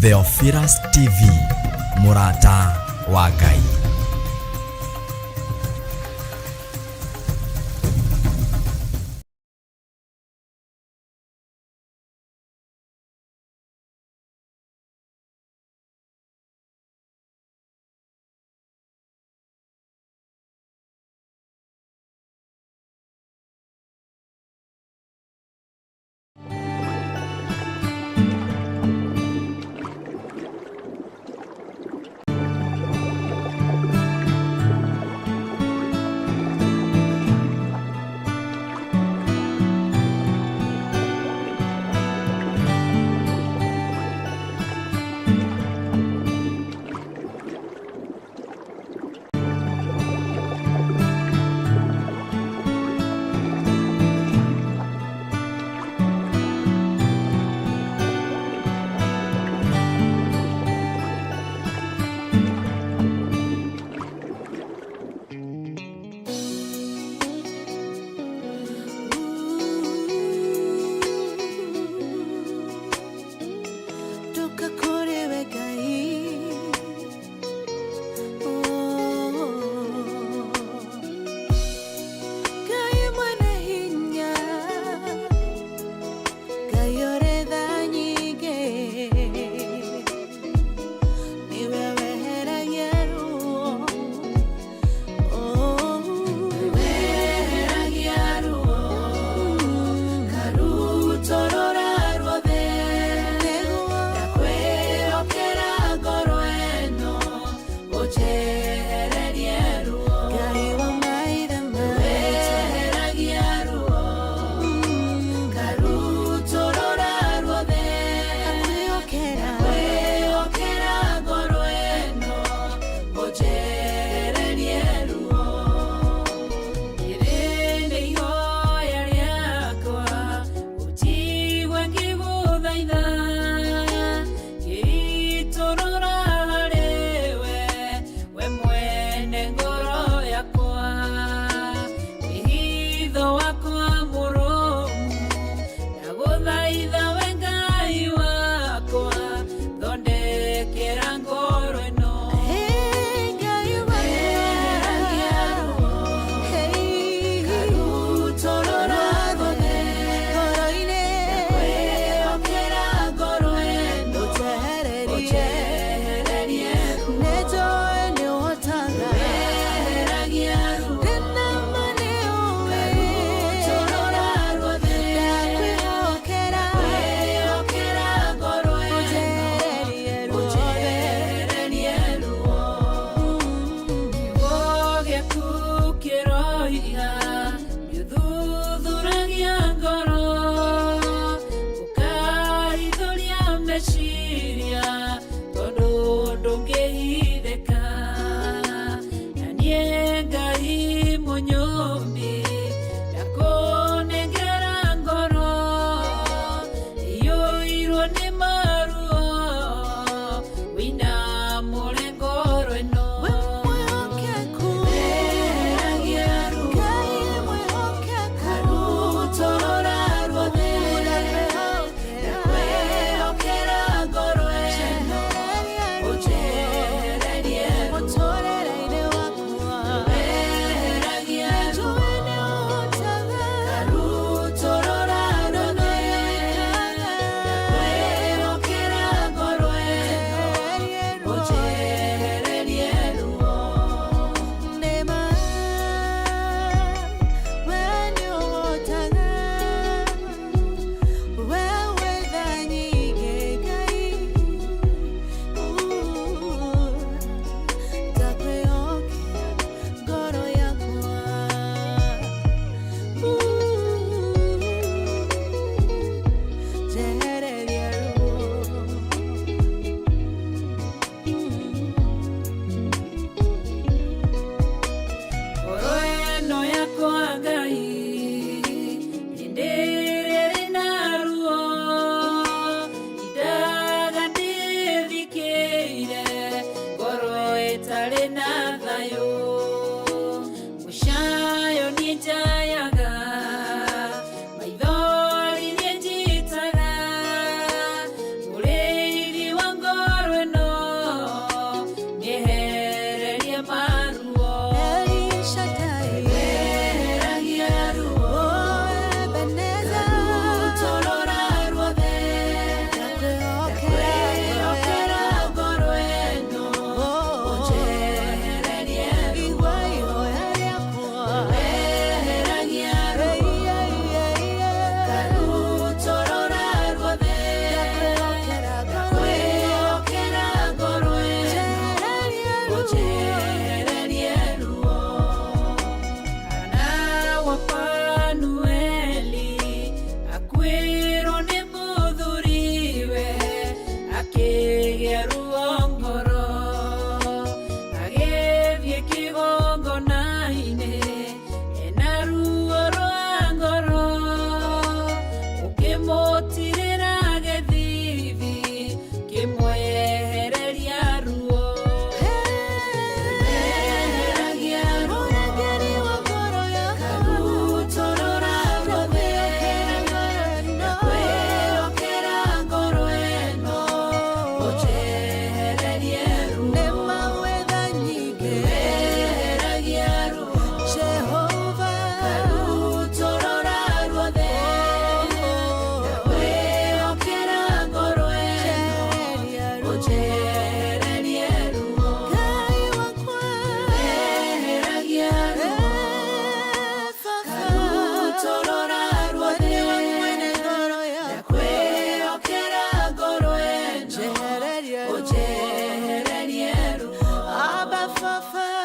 Theophilus TV, mũrata wa Ngai. Ndoka kũrĩ we Ngai. Ngai mwene hinya, Ngai ũrĩ tha nyingĩ, nĩwe weheragia ruo. Weheragia ruo, karutorora ruothe, ndakwĩhokera ngoro ĩno, ũnjehererie ruo. Ngai wa maithe maitũ, weheragia ruo, karutorora ruothe, ndakwĩhokera ngoro ĩno, ũnjehererie ruo. Rĩrĩ nĩ ihoya rĩakwa, ũnjigue ngĩgũthaitha, ngĩitũrũra harĩwe, we mwene ngoro yakwa. Wĩhitho wakwa mũrũmu, ndagũthaitha we Ngai wakwa, thondekera ngoro ĩno. Weheragia ruo, karutorora ruothe, ndakwĩhokera ngoro ĩno, ũnjehererie ruo. Weheragia ruo, karutorora ruothe, ndakwĩhokera ngoro ĩno, ũnjehererie ruo. Kiugo gĩaku kĩroiga nĩũthuthuragia ngoro, ũkahithũria meciria, tondũ ndũngĩhithĩka. Na niĩ Ngai mũnyũmbi, ndakũnengera ngoro iyũirwo nĩ maruo, wĩinamũre ngoro ĩno. Weheragia ruo, karutorora ruothe, ndakwĩhokera ngoro ĩno, ũnjehererie ruo. Weheragia ruo, karutorora ruothe, ndakwĩhokera ngoro ĩno, ũnjehererie ruo. Ngoro ĩno yakwa Ngai, hĩndĩ ĩrĩa ĩrĩ na ruo, indaga ndĩthikĩire, ngoro ĩtarĩ na thayũ. Mũcayo niĩ njayaga, maithori niĩ njitaga, mũrĩithi wa ngoro.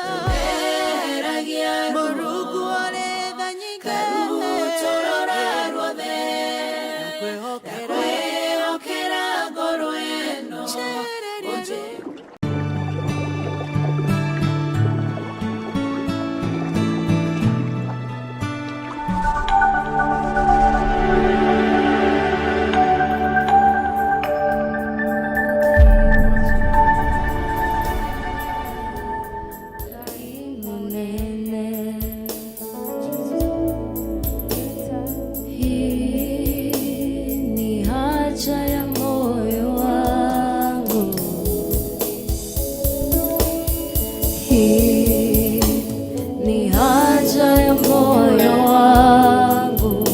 Rũheragia ruo. Mũrungu ũrĩ tha nyingĩ. Ngarutũrũra ruothe. Ndakwĩhokera. Ndakwĩhokera ngoro ĩno. Njehereria Ũnjĩ Munene. Hii ni haja ya moyo wangu. Hii ni haja ya moyo wangu.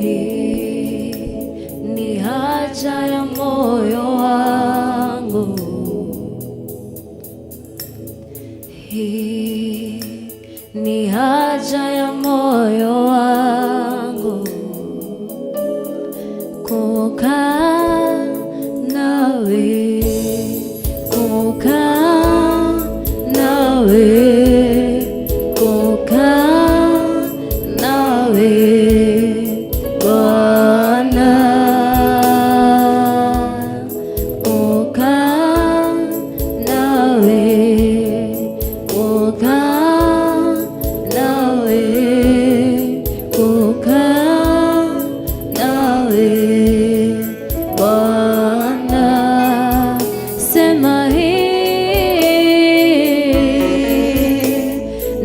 Hii ni haja ya moyo wangu. Hii ni haja ya moyo wangu kukaa nawe, kukaa nawe, kukaa nawe Bwana, kukaa nawe, kukaa nawe, kukaa nawe Bwana, sema hii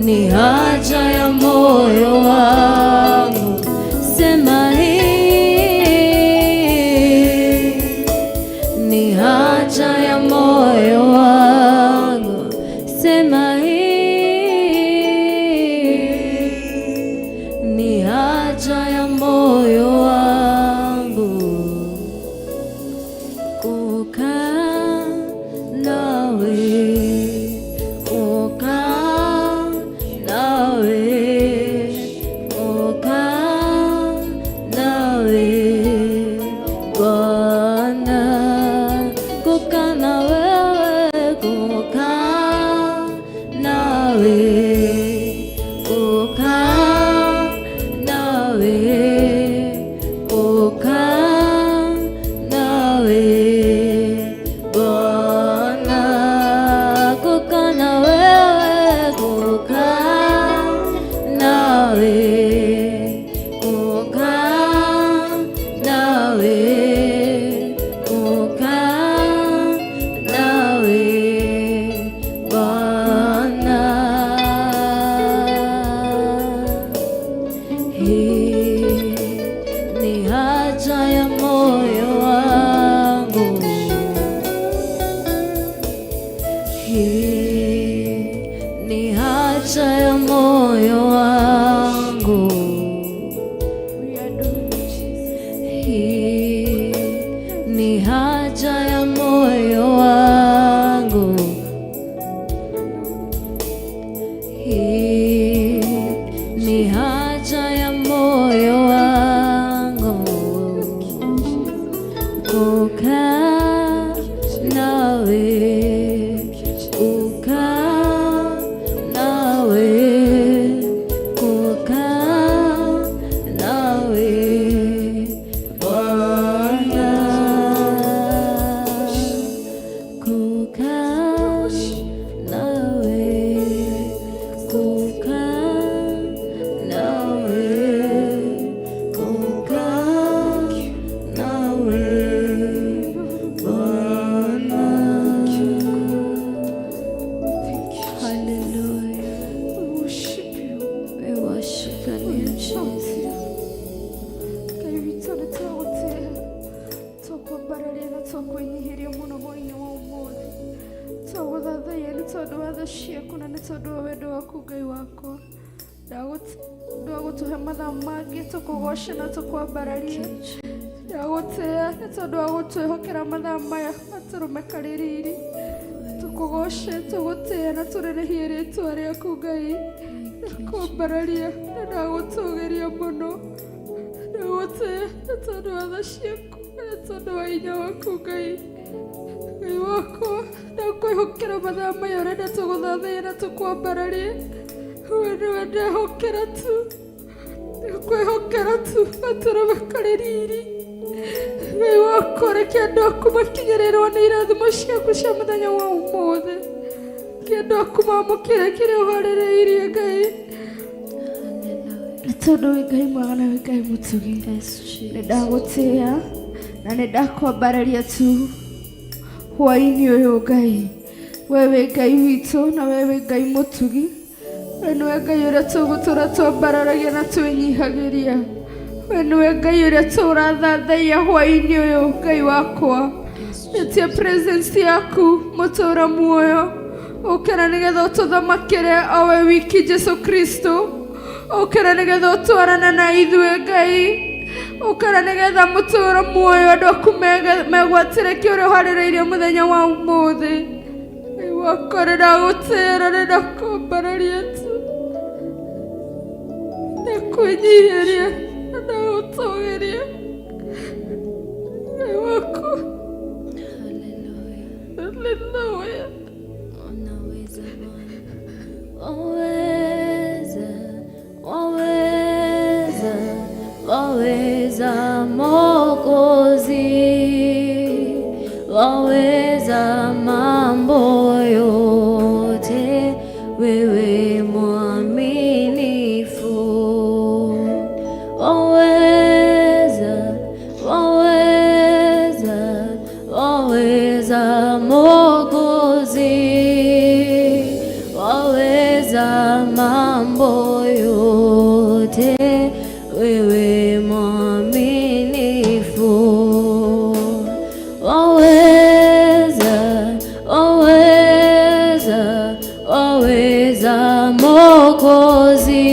ni haja ya moyo wangu, sema hii ni haja ya moyo wangu, sema hii ni haja ya moyo wangu kukaa nawe, kukaa nawe, kukaa nawe Bwana, kukaa na wewe, kukaa nawe, kukaa nawe, kukaa nawe Bwana, kukaa na wewe, kukaa nawe, kukaa nawe, kukaa nawe Bwana. Hii ni haja ya moyo wangu. Hii ni haja ya moyo wangu. We adore you, Jesus. Hii ni haja ya moyo wangu. Hii ni haja ya moyo wangu kukaa nawe, kukaa nawe, kukaa nawe Bwana, kukaa nawe, kukaa nawe, kukaa nawe Bwana. Thank you. Hallelujah. We worship you. We worship your name, Jesus. Ngai witũ nĩ twagũtĩĩa, twakwambararia na twakwĩnyiihĩria mũno hwaĩ-inĩ wa ũmũthĩ. Twagũthathaiya nĩ tondũ wa tha ciaku na nĩ tondũ wa wendo waku Ngai wakwa. Ndagũtĩĩa wa gũtũhe mathaa mangĩ tũkũgoce na tũkwambararie. Ndagũtĩĩa nĩ tondũ wa gũtwĩhokera mathaa maya gatũrũme karĩ riri. Tũkũgoce, tũgũtĩe na tũrĩrĩhie rĩtwa rĩaku Ngai. Ndakwambararia na ndagũtũgĩria mũno. Ndagũtĩĩa nĩ tondũ wa tha ciaku na nĩ tondũ wa hinya waku Ngai. Ngai wakwa. Ndakwĩhokera mathaa maya ũrenda tũgũthathaiya na tũkwambararie. We nĩwe ndehokera tu, ndakwĩhokera tu gatũrũme karĩ riri. Ngai wakwa, reke andũ aku makinyĩrĩrwo nĩ irathimo ciaku cia mũthenya wa ũmũthĩ. Reke andũ aku mamũkĩre kĩrĩa ũharĩrĩirie Ngai, Hallelujah. nĩ tondũ wĩ Ngai mwega na wĩ Ngai mũtugi. Yes, Nĩ Jesus. ndagũtĩĩa na nĩ ndakwambararia tu hwaĩ-inĩ ũyũ Ngai. We wĩ Ngai witũ na we wĩ Ngai mũtugi. We nĩwe Ngai ũrĩa tũgũtũra twambararagia na twĩnyihagĩria. We nĩwe Ngai ũrĩa tũrathathaiya hwaĩ-inĩ ũyũ Ngai wakwa. Nĩtie presence yaku mũtũra muoyo, ũkĩra nĩgetha ũtũthamakĩre o we wiki Jesu Kristo. Ũkĩra nĩgetha ũtwarane na ithuĩ Ngai. Ũkĩra nĩgetha mũtũra muoyo andũ aku megwatĩre kĩũrĩa ũharĩrĩirie mũthenya wa ũmũthĩ. Ngai wakwa, nĩndagũtĩĩra, nĩndakwambararia tu, ndakwĩnyihĩria na ndagũtũgĩria Ngai wakwa. Hallelujah. Hallelujah. Unaweza Bwana. Waweza, waweza, waweza Mwokozi, waweza mambo yote, wewe mwaminifu. Waweza, waweza, waweza Mwokozi, waweza mambo yote, wewe mwaminifu. Waweza, waweza, waweza Mwokozi,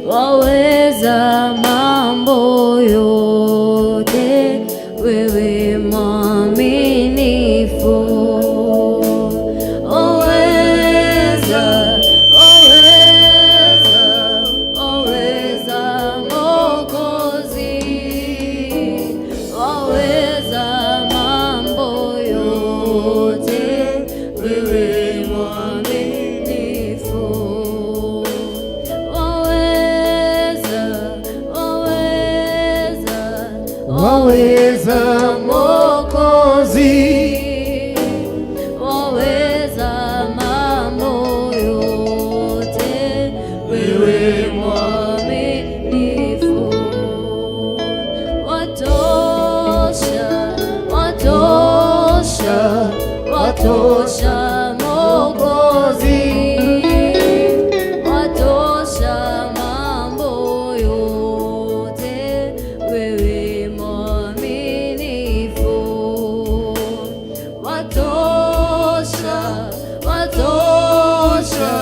waweza mambo yote, wewe mwaminifu. Waweza, waweza, waweza Mwokozi, waweza mambo yote, wewe mwaminifu. Waweza, waweza, Waweza Mwokozi, waweza mambo yote, wewe mwaminifu. Watosha, watosha, watosha Mwokozi, watosha mambo yote, wewe mwaminifu. Watosha, watosha,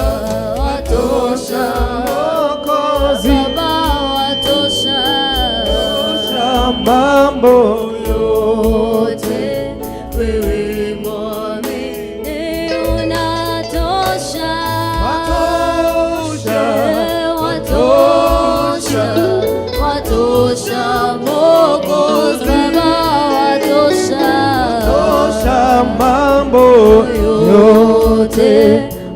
watosha Mwokozi, Baba, watosha mambo yote, wewe mwaminifu, unatosha. Watosha, watosha, watosha Mwokozi, Baba, watosha Tosha mambo yote,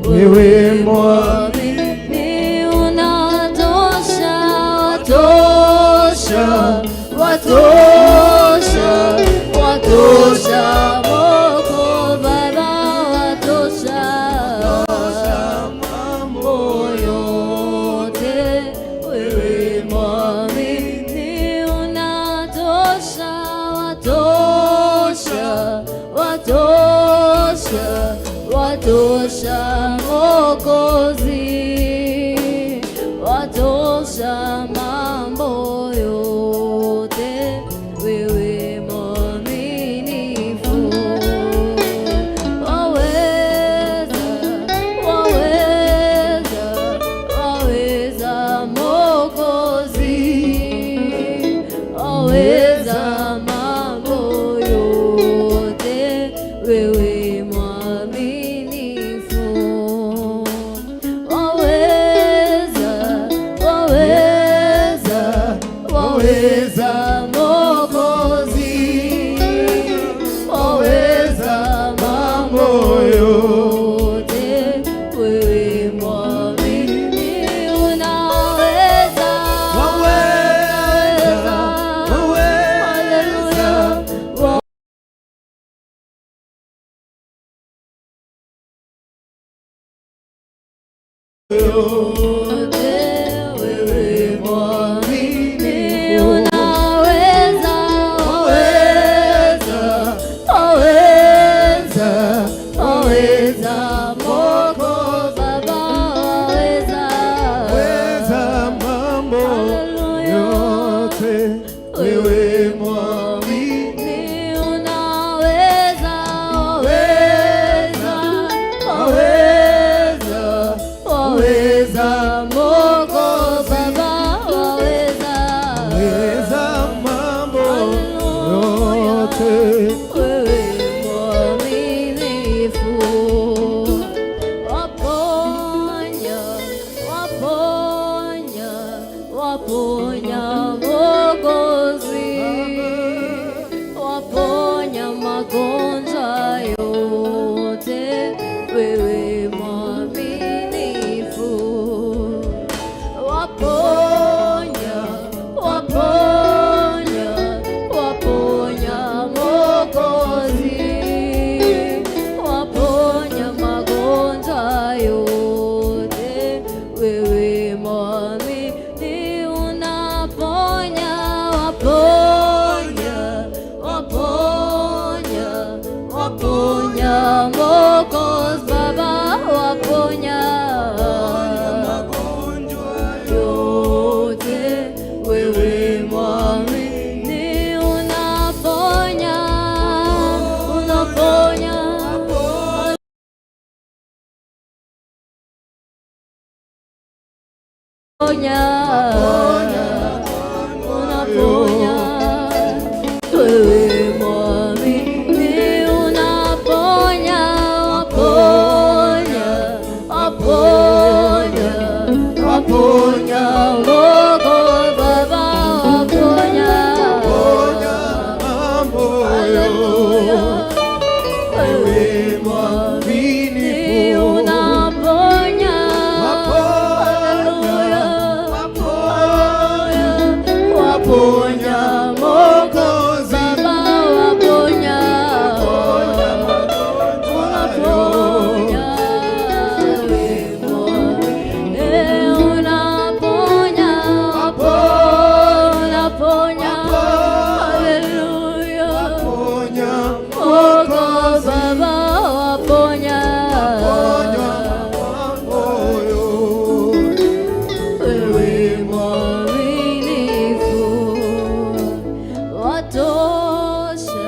wewe mwaminifu, unatosha, watosha, watosha, watosha Mwokozi, Baba, watosha mambo yote, wewe mwaminifu, unatosha, watosha, watosha, watosha. Yote wewe mwaminifu, unaweza, waweza, waweza, waweza, Mwokozi Baba, waweza, Weza mambo Haleluya. yote, wewe mwaminifu. Unaweza, waweza, waweza, waweza, Mwokozi Baba, waweza. Weza mambo Haleluya. yote. Wewe mwaminifu, waponya, waponya, waponya Mwokozi, waponya magonjwa yote, wewe mwaminifu, waponya, waponya, waponya Mwokozi, waponya magonjwa yote, wewe mwamini, unaponya, waponya, waponya, waponya Mwokozi Baba, waponya yote, wewe mwamini, unaponya, unaponya, unaponya, unaponya, wewe mwamini, unaponya, waponya, waponya, waponya, Mwokozi Baba, waponya, Mambo Haleluya. yote, Wewe mwaminifu. mwamini, unaponya, haleluya, haleluya, waponya Mwokozi Baba, waponya, unaponya, wewe mwamini, unaponya, unaponya, haleluya. Ponya Mwokozi Baba, waponya. mambo yote. Wewe mwaminifu, watosha,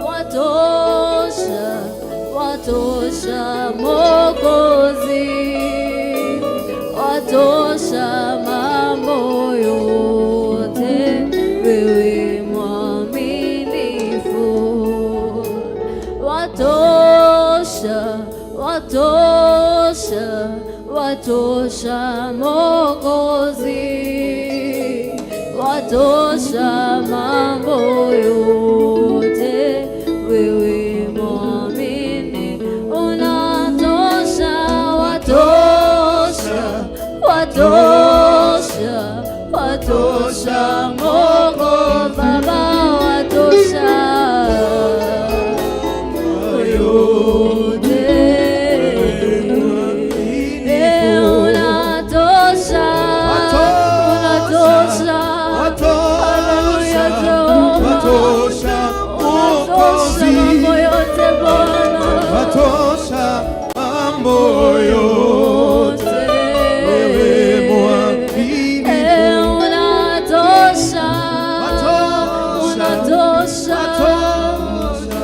watosha, watosha Mwokozi, watosha mambo yote, wewe mwaminifu, watosha, watosha, watosha Mwokozi, watosha mambo yote, wewe mwamini, unatosha, watosha, watosha, watosha Mwokozi Baba, watosha yote. Unatosha, unatosha, haleluya Jehova, Watosha unatosha Mwokozi, mambo yote Bwana, watosha mambo yote, wewe mwaminifu. Unatosha, Watosha, unatosha, watosha,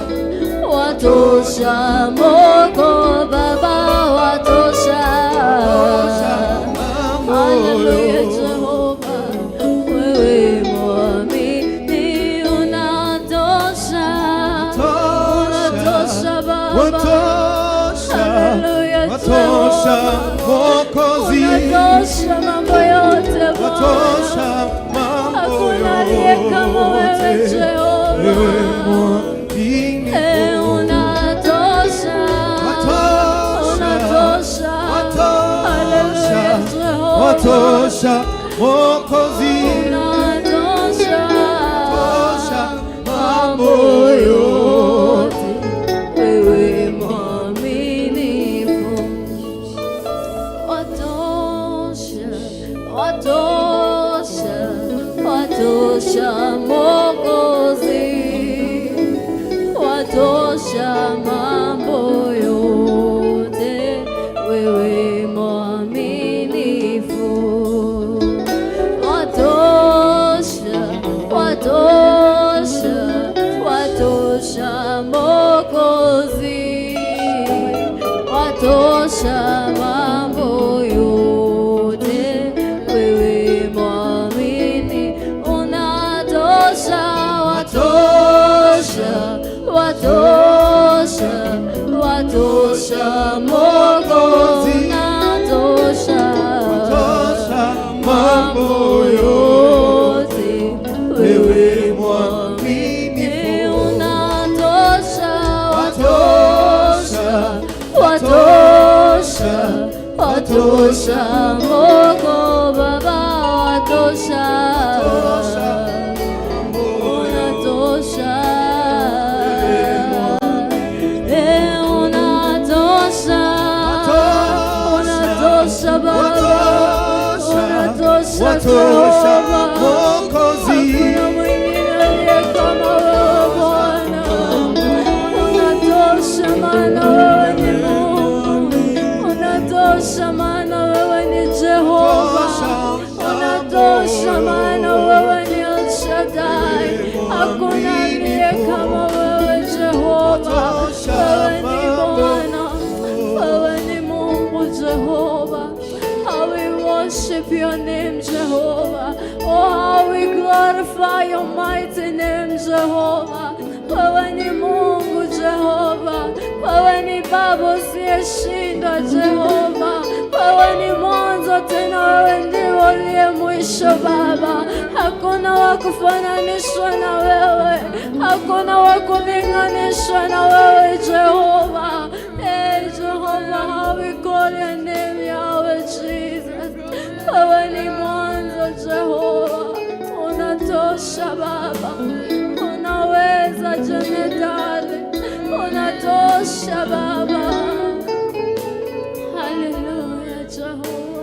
watosha Mwokozi Baba, watosha. mambo Haleluya yote. Jehova, wewe mwamini, unatosha, unatosha Baba, Watosha, Haleluya watosha Jehova, Mwokozi, unatosha mambo yote Bwana, watosha mambo hakuna aliye kama wewe yote, Jehova. wewe mwaminifu. Eh, unatosha, Watosha, unatosha, haleluya watosha, Jehova, watosha Mwokozi, unatosha watosha mambo mambo yote. yote, wewe mwaminifu, watosha. Unatosha mambo yote, wewe mwamini. Unatosha, watosha, watosha, watosha Mwokozi, unatosha Tosha mambo yote, wewe mwaminifu. Unatosha, Watosha, watosha, watosha Mungu Baba, watosha, unatosha, eh, unatosha, unatosha Baba, unatosha Watosha Jehova. Mwokozi. Hakuna mwingine aliye kama wewe Bwana. Unatosha maana wewe ni Mungu. Unatosha maana wewe ni Jehova. Unatosha maana wewe ni El Shaddai. Hakuna aliye kama wewe Jehova. Wewe ni Bwana. Wewe ni Mungu Jehova. How we worship your name, Jehovah. Oh, how we glorify your mighty name, Jehovah. Wewe ni Mungu Jehova, wewe ni Baba usiyeshindwa Jehova, wewe ni mwanzo tena wewe ndiwe uliye mwisho Baba. Hakuna wa kufananishwa na wewe, hakuna wa kulinganishwa na wewe Jehova. Hey, Jehovah, how we call your name, Yahweh Jesus. Wewe ni mwanzo Jehova, unatosha Baba, unaweza jemedali, unatosha Baba. Haleluya Jehova,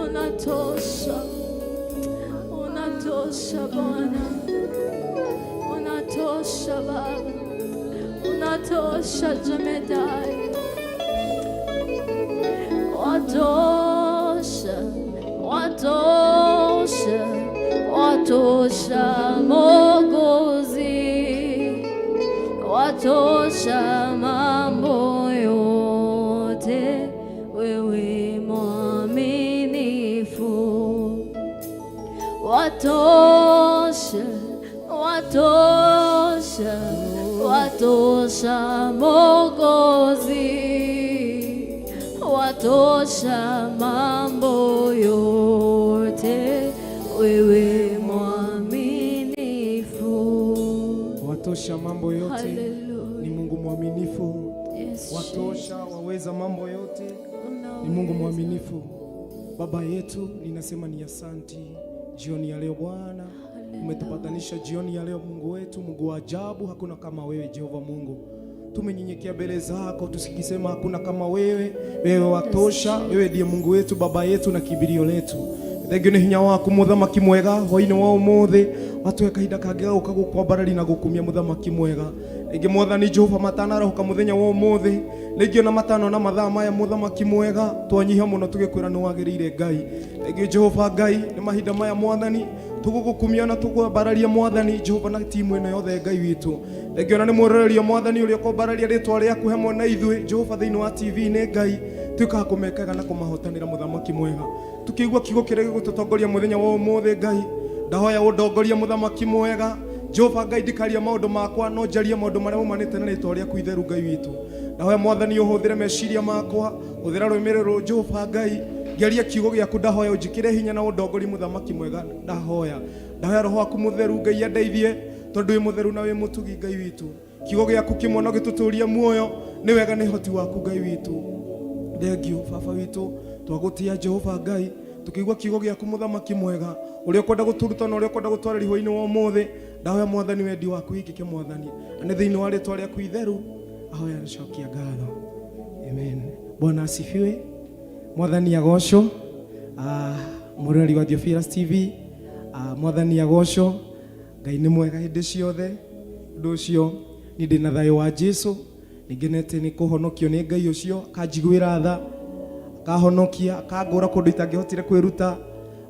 unatosha, unatosha Bwana, unatosha Baba, unatosha jemedali. Watosha, watosha, watosha Mwokozi, watosha mambo yote, wewe mwaminifu. Watosha, watosha, watosha Mwokozi, watosha mambo yote, wewe mwaminifu. Watosha mambo yote, ni Haleluya. Mungu mwaminifu. Yes, Watosha, waweza mambo yote, ni Mungu mwaminifu. Baba yetu, ninasema ni asanti jioni ya leo Bwana, umetupatanisha jioni ya leo Mungu wetu, Mungu wa ajabu, hakuna kama wewe Jehova Mungu. Tumenyenyekea mbele zako tusikisema hakuna kama wewe, wewe watosha, wewe ndiye Mungu wetu, baba yetu na kimbilio letu. Thengio nĩ hinya waku mũthamaki mwega hwainĩ wa ũmũthĩ watũhe kahinda kangĩ ga gũka gũkwambarari na gũkumia mũthamaki mwega rĩngĩ mwathani Jehova matanarahũka mũthenya wa ũmũthĩ rĩngĩ ona matanona mathaa maya mũthamaki mwega twanyiha mũno tũgĩkwĩra nĩ wagĩrĩire Ngai rĩngĩ Jehova Ngai nĩ mahinda maya mwathani tũgũgũkumia na tũkwambararia mwathani Jehova na timu ĩno yothe Ngai witũ rĩngĩ ona nĩ mwĩrorerio mwathani ũrĩa ũkwambararia rĩtwa rĩaku hamwe na ithuĩ Jehova thĩinĩ wa TV nĩ Ngai tuĩkaga kũmekaga na kũmahotanĩra mũthamaki mwega tukĩigua kiugo kĩrĩa gĩgũtũtongoria mũthenya wa ũmũthĩ Ngai ndahoya ũndongorie mũthamaki mwega Jehova Ngai ndikaria maũndũ makwa no njarie maũndũ marĩa maumanĩte na rĩtwa rĩaku itheru Ngai witũ ndahoya mwathani ũhũthĩre meciria makwa hũthĩra rũmĩrĩrũ Jehova Ngai ngerie kiugo gĩaku ndahoya ũnjĩkĩre hinya na ũndongorie mũthamaki mwega ndahoya ndahoya roho waku mũtheru Ngai andeithie tondũ wĩ mũtheru na wĩ mũtugi Ngai witũ kiugo gĩaku kĩmwe no gĩtũtũrie muoyo nĩ wega nĩ hoti waku Ngai witũ thengio baba witũ twagũtĩa Jehova Ngai tukĩigua kiugo gĩaku mũthamaki mwega ũrĩa ũkwenda gũtũruta na ũrĩa ũkwenda gũtwarĩria hwainĩ wa ũmũthĩ ndahoya mwathani wendi waku wĩkĩke mwathani na nĩ thĩinĩ wa rĩtwa rĩaku itheru ahoya nĩcokia ngatho amen. Bwana asifiwe, mwathani agocwo. Mũroreri wa Theophilus TV, mwathani agocwo. Ngai nĩ mwega hĩndĩ ciothe ũndũ ũcio niĩ ndĩ na thayũ wa Jesu nĩngenete nĩ kũhonokio nĩ Ngai ũcio akanjiguĩra tha akahonokia akangũra kũndũ itangĩhotire kwĩruta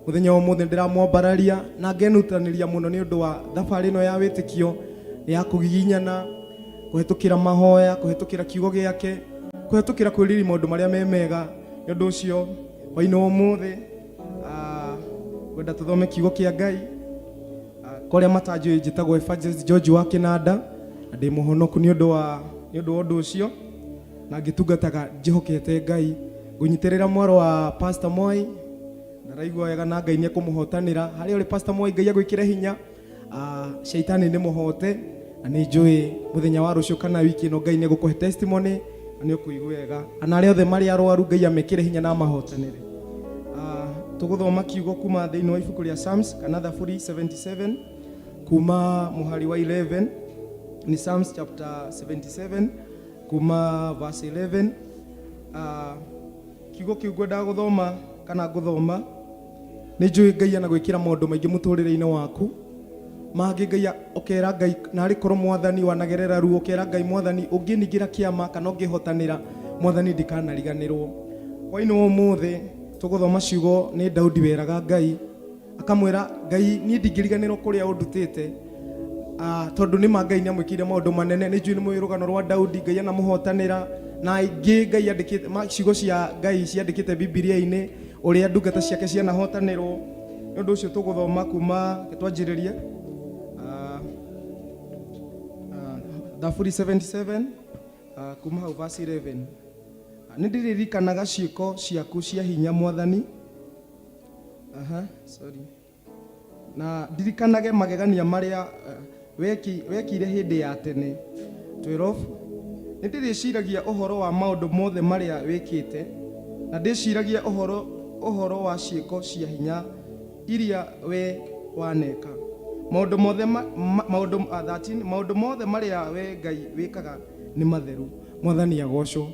mũthenya wa ũmũthĩ ndĩramwambararia na ngenutanĩria mũno nĩ ũndũ wa thabarĩ ĩno ya wĩtĩkio nĩ ya kũgiginyana kũhetũkĩra mahoya kũhetũkĩra kiugo gĩake Kũhetũkĩra kwĩriri maũndũ marĩa me mega. Nĩ ũndũ ũcio hwainĩ wa ũmũthĩ ngwenda tũthome kiugo kĩa Ngai. Kwa arĩa matanjũĩ, njĩtagwo Evangelist George wa Kĩnanda na ndĩ mũhonoku nĩ ũndũ wa ũndũ ũcio, na ngĩtungataga njĩhokete Ngai. Ngũnyitĩrĩra mwaro wa Pastor Moi, ndaraigua wega na Ngai nĩ ekũmũhotanĩra. Harĩa ũrĩ Pastor Moi, Ngai agwĩkĩre hinya. Shaitani nĩ mũhote na nĩ njũĩ mũthenya wa rũciũ kana wiki ĩno Ngai nĩ egũkũhe testimony na nĩ ũkũigua wega. Ana arĩa othe marĩ arwaru, Ngai amekĩre hinya na amahotanĩre. Tũgũthoma kiugo kuma thĩinĩ wa ibuku rĩa Psalms kana Thaburi 77 kuma mũhari wa 11. Ni Psalms chapter 77 kuma verse 11. Kiugo kĩu ngwendaga gũthoma kana ngũthoma, nĩ njũĩ Ngai anagwĩkĩra maũndũ maingĩ mũtũrĩre-inĩ waku mangĩ. Ngai ũkera Ngai narĩ korwo Mwathani wanagerera ruo, ũkera Ngai, Mwathani, ũngĩningĩra kĩama kana ũngĩhotanĩra, Mwathani, ndikanariganĩrwo. Hwainĩ wa ũmũthĩ tũgũthoma ciugo nĩ Daudi weraga Ngai, akamwĩra Ngai, niĩ ndingĩriganĩrwo kũrĩa ũndutĩte. Tondũ nĩ ma Ngai nĩ amwĩkĩire maũndũ manene. Nĩ njũĩ nĩ mũĩ rũgano rwa Daudi, Ngai anamũhotanĩra na ingĩ. Ngai andĩkĩte ciugo cia Ngai ciandĩkĩte Bibilia-inĩ ũrĩa ndungata ciake cianahotanĩrwo. Nĩ ũndũ ũcio tũgũthoma kuma twanjĩrĩrie Thaburi 77 kuma hau verse 11. Nĩ ndĩririkanaga ciĩko ciaku cia hinya, Mwathani. Aha, sorry. Na ndirikanage magegania marĩa wekire hĩndĩ ya tene. 12. Nĩ ndĩrĩciragia ũhoro wa maũndũ mothe marĩa wĩkĩte, na ndĩciragia ũhoro wa ciĩko cia hinya iria we waneka. Maũndũ mothe maũndũ 13. Maũndũ mothe marĩa we Ngai wĩkaga nĩ matheru. Mwathani agocwo.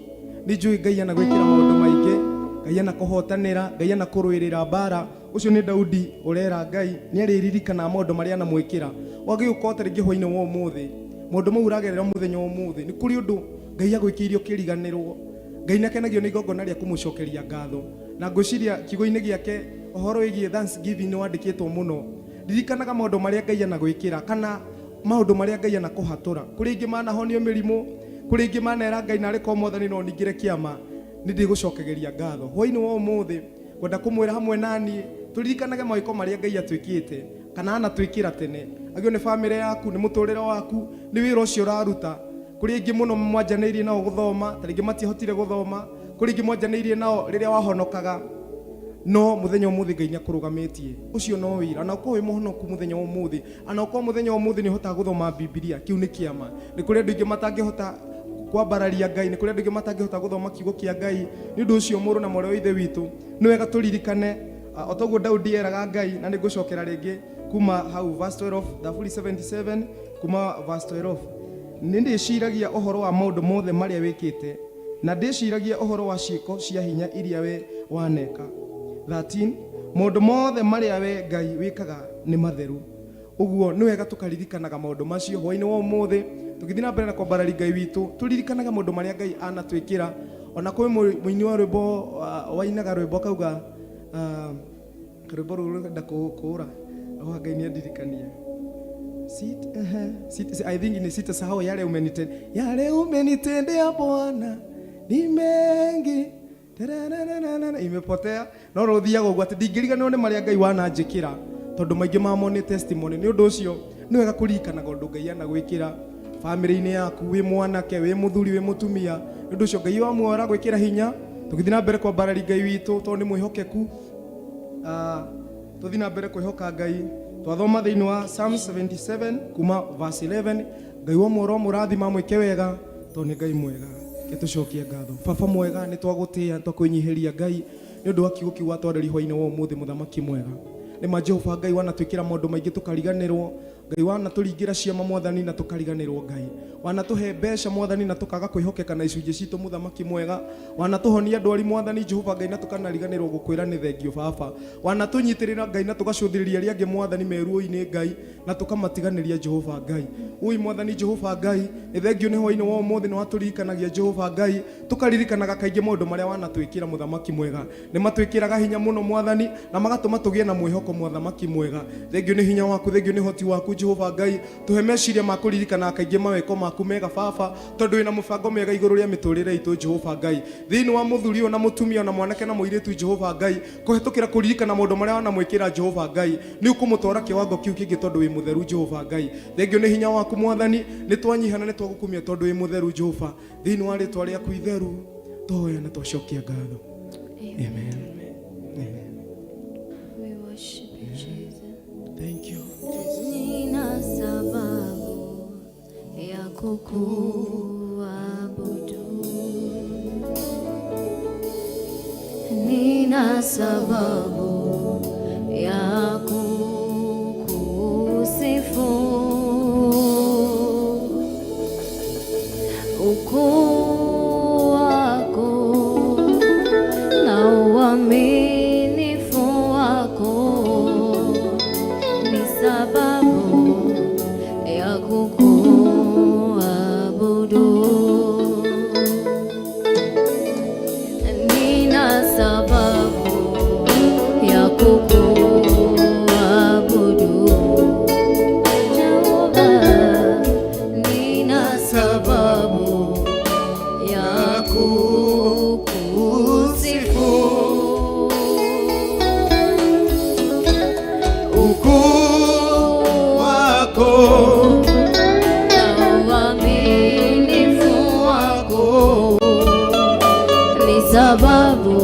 Nĩ njũĩ Ngai anagwĩkĩra maũndũ maingĩ, Ngai anakũhotanĩra, Ngai anakũrũĩrĩra mbara. Ũcio nĩ Daudi ũrera Ngai nĩ arĩririkanaga maũndũ marĩa anamwĩkĩra. Wagĩũka ta rĩngĩ hwainĩ wa ũmũthĩ, maũndũ mau ũragerera mũthenya wa ũmũthĩ, nĩ kũrĩ ũndũ Ngai agwĩkĩire ũkĩriganĩrwo. Ngai nĩ akenagio nĩ igongona rĩa kũmũcokeria ngatho, na ngwĩciria kiugo-inĩ gĩake ũhoro wĩgiĩ thanksgiving nĩ wandĩkĩtwo mũno. Ririkanaga maũndũ marĩa Ngai anagwĩkĩra kana maũndũ marĩa Ngai anakũhatũra. Kũrĩ ingĩ manahonio mĩrimũ, kũrĩ ingĩ manera Ngai narĩ korwo Mwathani no ningĩre kĩama, nĩ ndĩgũcokagĩria ngatho. Hwainĩ wa ũmũthĩ ngwenda kũmwĩra hamwe naniĩ tũririkanage mawĩko marĩa Ngai atwĩkĩte kana anatwĩkĩra tene. Agĩo nĩ bamĩrĩ yaku, nĩ mũtũrĩre waku, nĩ wĩra ũcio ũraruta. Kũrĩ aingĩ mũno mwanjanĩirie nao gũthoma, ta rĩngĩ matiahotire gũthoma. Kũrĩ aingĩ mwanjanĩirie nao rĩrĩa wahonokaga, no mũthenya ũmũthĩ Ngai nĩ akũrũgamĩtie. Ũcio no wĩra. Ona ũkorwo wĩ mũhonoku mũthenya wa ũmũthĩ, ana ũkorwo mũthenya wa ũmũthĩ nĩ ũhotaga gũthoma Bibilia, kĩu nĩ kĩama. Nĩ kũrĩ andũ aingĩ matangĩhota kwambararia Ngai, nĩ kũrĩ andũ aingĩ matangĩhota gũthoma kiugo kĩa Ngai. Nĩ ũndũ ũcio, mũrũ na mwarĩ wa Ithe witũ, nĩ wega tũririkane o toguo Daudi eraga Ngai, na nĩ ngũcokera rĩngĩ kuma hau verse 12, Thaburi 77 kuma verse 12. Nĩ ndĩciragia ũhoro wa maũndũ mothe marĩa wĩkĩte, na ndĩciragia ũhoro wa ciĩko cia hinya iria we waneka. 13. Maũndũ mothe marĩa we Ngai wĩkaga nĩ matheru. Ũguo nĩ wega tũkaririkanaga maũndũ macio. Hwainĩ wa ũmũthĩ tũgĩthiĩ na mbere na kwambarari Ngai witũ, tũririkanaga maũndũ marĩa Ngai anatwĩkĩra. Ona kwĩ mũini wa rwĩmbo wainaga rwĩmbo akauga rwĩmbo rũu rũrenda kũũra. Oh, Ngai nĩ andirikanie. I think ni sitasahau yale umenitendea, yale umenitendea Bwana ni mengi. Tararararara, imepotea no rũthiaga ũguo atĩ ndingĩriganĩrwo nĩ marĩa Ngai wananjĩkĩra, tondũ maingĩ mamo nĩ testimony. Nĩ ũndũ ũcio nĩ wega kũririkanaga ũndũ Ngai anagwĩkĩra bamĩrĩ-inĩ yaku, wĩ mwanake, wĩ mũthuri, wĩ mũtumia. Nĩ ũndũ ũcio Ngai wa muoyo aragwĩkĩra hinya tũgĩthiĩ na mbere kwambarari Ngai witũ, tondũ nĩ mwĩhokeku. Tũthiĩ na mbere kwĩhoka Ngai. Twathoma thĩinĩ wa Psalm 77 kuma verse 11. Ngai wa muoyo mũrathima, amwĩke wega, tondũ nĩ Ngai mwega. Reke tũcokie ngatho. Baba mwega, nĩ twagũtĩĩa, twakwĩnyihĩria Ngai nĩ ũndũ wa kiugo kĩu watwarĩria hwainĩ wa ũmũthĩ. Mũthamaki mwega, nĩ ma Jehova Ngai wanatwĩkĩra maũndũ maingĩ tũkariganĩrwo. Ngai wanatũringĩra ciama, Mwathani, na tũkariganĩrwo. Ngai wanatũhe mbeca, Mwathani, na tũkaga kwĩhokeka na icunjĩ citũ. Mũthamaki mwega, wanatũhonia ndwari, Mwathani Jehova Ngai, na tũkanariganĩrwo gũkwĩra nĩ thengio. Baba, wanatũnyitĩrĩra Ngai na tũgacũthĩrĩria arĩa angĩ, Mwathani, meruo-inĩ Ngai, na tũkamatiganĩria Jehova Ngai. Ui Mwathani Jehova Ngai, nĩ thengio nĩ hwainĩ wa ũmũthĩ nĩ watũririkanagia Jehova Ngai, tũkaririkanaga kaingĩ maũndũ marĩa wanatwĩkĩra. Mũthamaki mwega, nĩ matwĩkĩraga hinya mũno, Mwathani, na magatũma tũgĩe na mwĩhoko. Mũthamaki mwega, thengio nĩ hinya waku, thengio nĩ hoti waku. Jehova Ngai, tũhe meciria ma kũririkana kaingĩ mawĩko maku mega Baba, tondũ wĩna mũbango mega igũrũ rĩa mĩtũrĩre itũ Jehova Ngai. Thĩinĩ wa mũthuri ũyũ na mũtumia na mwanake na mũirĩtu Jehova Ngai, kũhetũkĩra kũririkana maũndũ marĩa wanamwĩkĩra Jehova Ngai, nĩ ũkũmũtwara kĩwango kĩu kĩngĩ tondũ wĩ mũtheru Jehova Ngai. Thengio nĩ hinya waku Mwathani, nĩ twanyihana nĩ twagũkumia tondũ wĩ mũtheru Jehova. Thĩinĩ wa rĩtwa rĩaku itheru twahoya na twacokia ngatho. Amen. Amen. We worship you, Jesus. Thank you. Nina sababu ya kukuabudu, nina sababu ya kukusifu. Ukuu wako na uaminifu wako ni sababu ya kukuabudu. Nina sababu ya kukuabudu Jehova, nina sababu ya kukusifu. Ukuu wako Na uaminifu wako ni sababu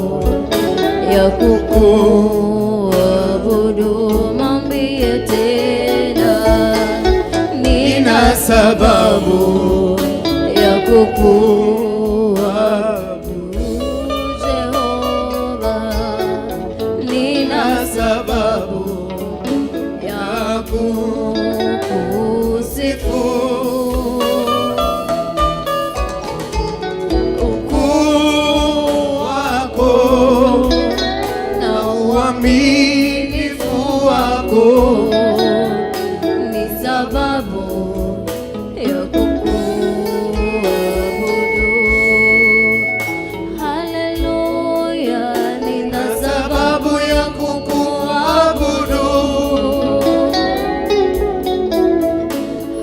ya kukuabudu. Mwambie tena, nina sababu ya kukuabudu Jehova, nina sababu ya kukusifu. Ukuu wako Na uaminifu wako ni sababu ya kukuabudu. Haleluya, nina sababu ya kukuabudu.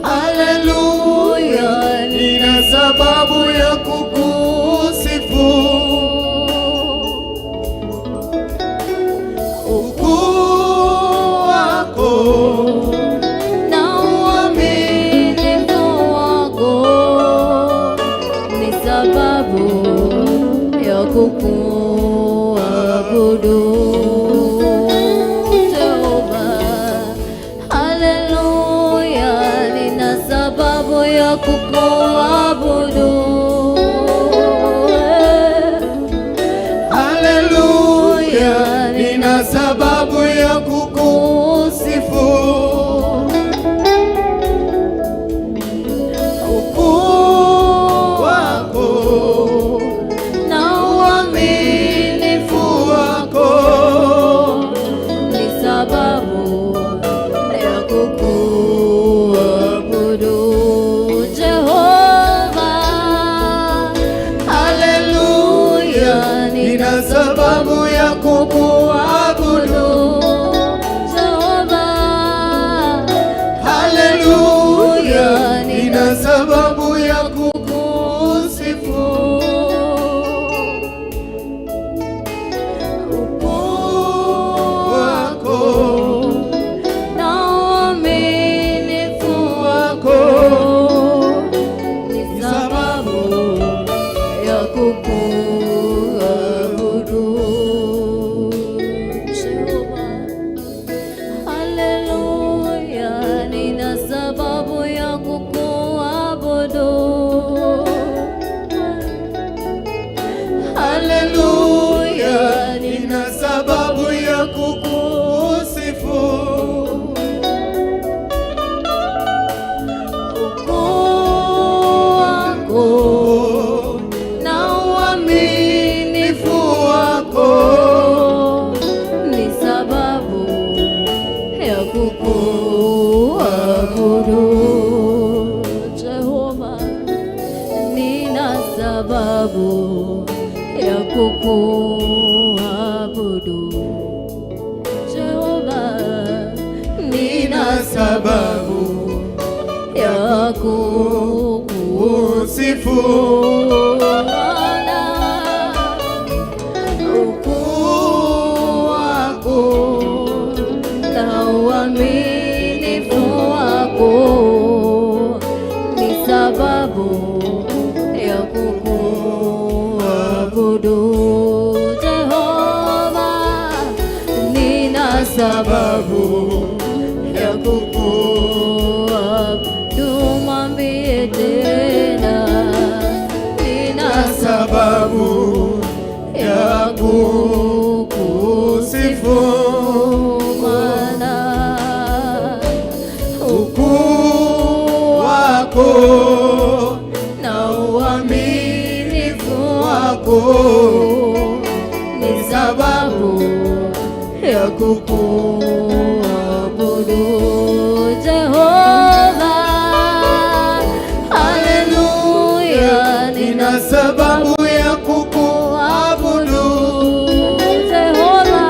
Haleluya, nina sababu ya kukusifu. Ukuu wako na uaminifu wako ni sababu ya kukuabudu Jehova. Haleluya, nina sababu ya kukuabudu. Haleluya, nina sababu ya kukusifu. Ukuu wako na uaminifu wako ni sababu ya kukuabudu Jehova. Haleluya, nina sababu ya kukuabudu. Jehova. Haleluya, nina sababu ya kukusifu. Ukuu Wako na uaminifu wako ni sababu ya kukuabudu Jehova. Haleluya, nina sababu ya kukuabudu. Haleluya, nina sababu ya kukusifu. Ukuu wako na uaminifu wako ni sababu ya kukuabudu Jehova. Nina sababu ya kukuabudu Jehova, nina Sababu ya kukusifu. Bwana, ukuu wako na uaminifu wako ni sababu ya kukuabudu. Jehova, nina sababu ya kukuabudu. Mwambie tena, nina sababu ya kukusifu. Maana Ukuu wako na uaminifu wako ni sababu ya kukuabudu. Jehova. Haleluya, nina sababu ya kukuabudu. Jehova.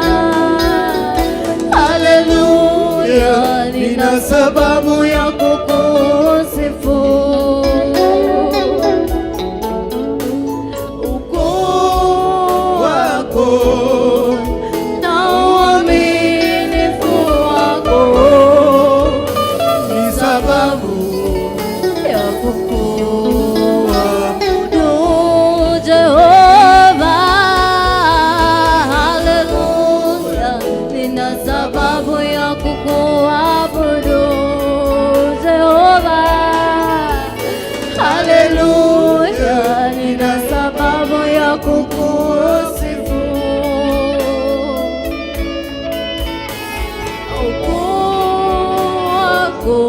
Haleluya, Nina sababu ya kukusifu. Ukuu wako na uaminifu wako ni sababu ya kukuabudu. Jehova. Haleluya, nina sababu ya kukuabudu. Jehova. Haleluya, nina sababu ya kukusifu. Ukuu wako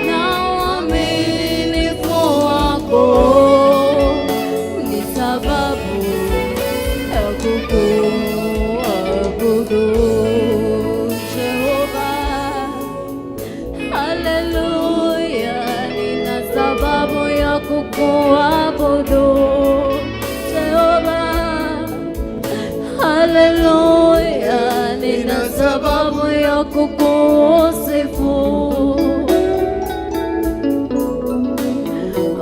na uaminifu wako ni sababu ya kukuabudu. Jehova. Haleluya, nina sababu ya kukuabudu. Jehova. Haleluya, nina sababu ya kukusifu.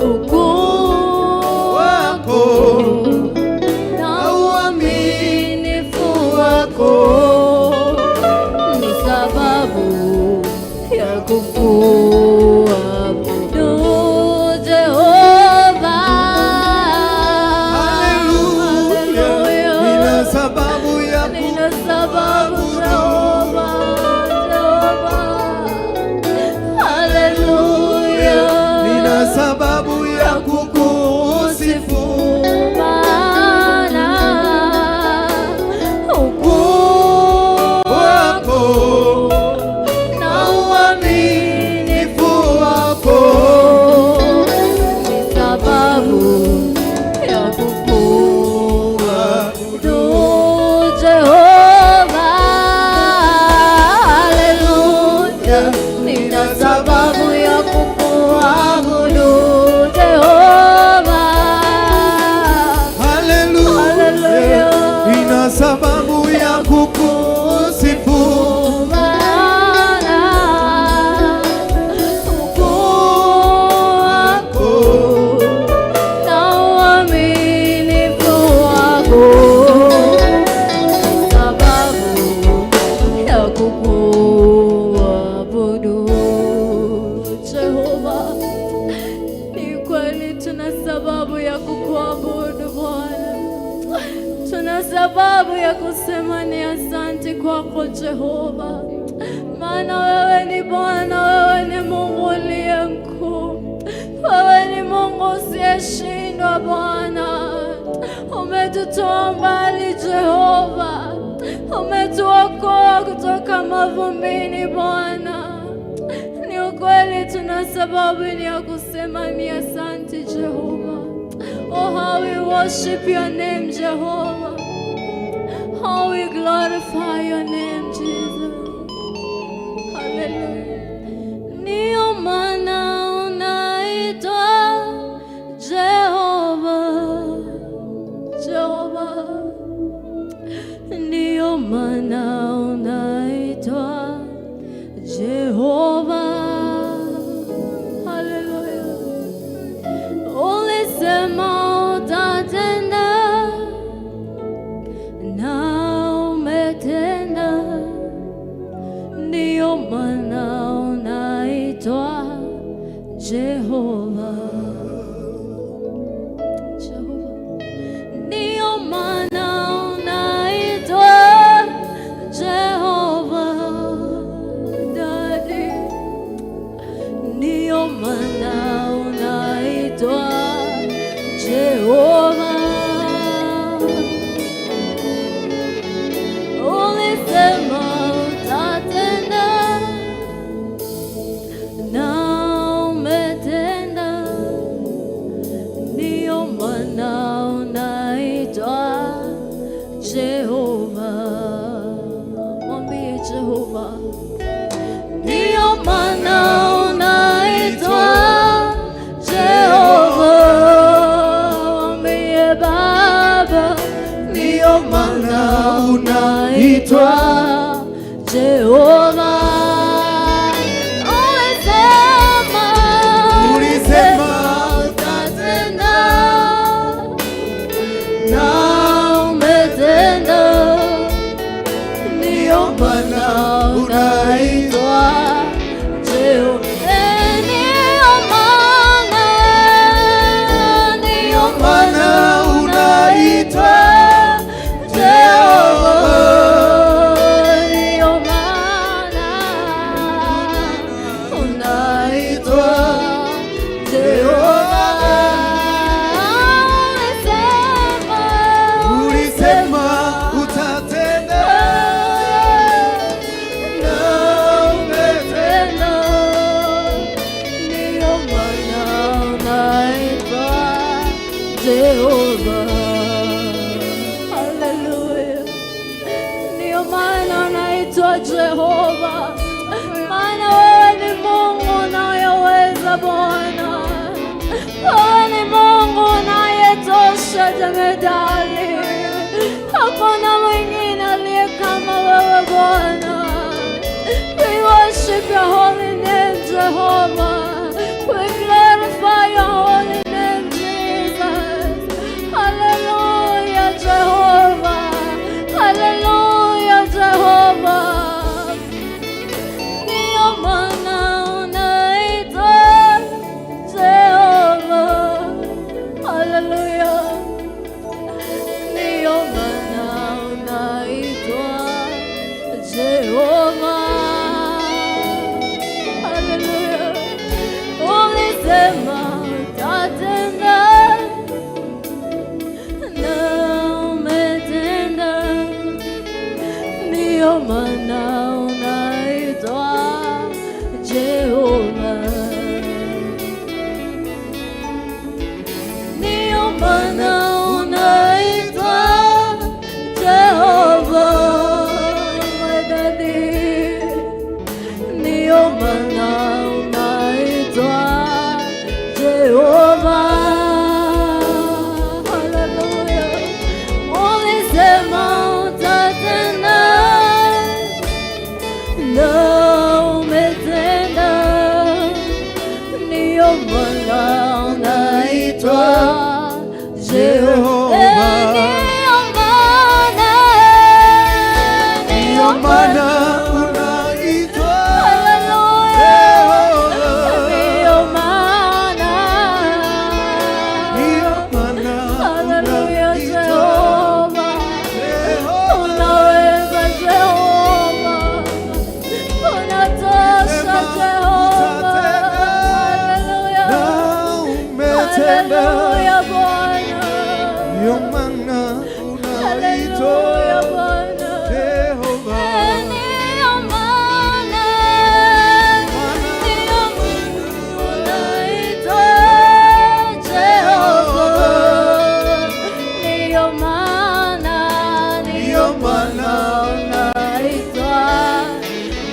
Ukuu wako na uaminifu wako ni sababu ya kukuabudu. Jehova. Haleluya, nina sababu ya Nina sababu, Jehova, Jehova. Haleluya. Nina sababu ya kukusifu. Maana ukuu Wako na uaminifu wako ni sababu ya kukuabudu. Jehova. Haleluya, nina sababu ya kukuabudu. Jehova. Haleluya, Haleluya. nina sababu ya kukusifu. Maana ukuu wako na uaminifu wako sababu ya kukuabudu. Jehova. Ni kweli tuna sababu ya kukuabudu, Bwana. Tuna sababu ya kusema ni asante kwako, Jehova, maana wewe ni Bwana, wewe ni Mungu uliye mkuu, wewe ni Mungu usiyeshindwa. Bwana, umetutoa mbali, Jehova, umetuokoa kutoka mavumbini, Bwana. Ni ukweli tuna sababu ni ya kusema ni asante, Jehova. Oh, how we worship your name, Jehovah. How we glorify your name, Jesus. Hallelujah. Ndiyo maana unaitwa Jehova, Jehova. Ndiyo maana unaitwa Jehova. Ndiyo maana unaitwa Jehova. Ulisema, Ulisema utatenda, na umetenda. Ndiyo maana unaitwa Jehova. Ndiyo maana, ndiyo maana unaitwa Jehova. Ndiyo maana unaitwa Jehova. Ulisema, Ulisema utatenda na umetenda. Ndiyo maana unaitwa Jehova. Haleluya. Ndiyo maana unaitwa Jehova, maana wewe ni Mungu unayeweza Bwana. Wewe ni Mungu unayetosha jemedali. Hakuna mwingine aliye kama wewe Bwana. We worship your holy name, Jehovah. We glorify your holy name, Jesus. Hallelujah, Jehovah. Hallelujah, Jehovah. Ndiyo maana unaitwa Jehova. Hallelujah. Ndiyo maana unaitwa Jehova. Hallelujah. Ulisema utatenda na umetenda. Ndiyo maana unaitwa Jehova. Ndiyo maana unaitwa Jehova, my daddy. Ndiyo maana unaitwa Jehova. Hallelujah. Ulisema utatenda na umetenda. Ndiyo maana unaitwa Jehova. Ndiyo maana, Ndiyo maana unaitwa Hallelujah. Jehova. Ndiyo maana, Ndiyo maana Hallelujah, unaitwa Jehova. Jehova. Unaweza Jehova, unatosha Jehova. Hallelujah. Na umetenda. Hallelujah, Bwana. Ndiyo maana unaitwa Hallelujah, Bwana. Jehova. Ndiyo maana, ndiyo unaitwa Jehova. Ndiyo maana, ndiyo Ndiyo maana unaitwa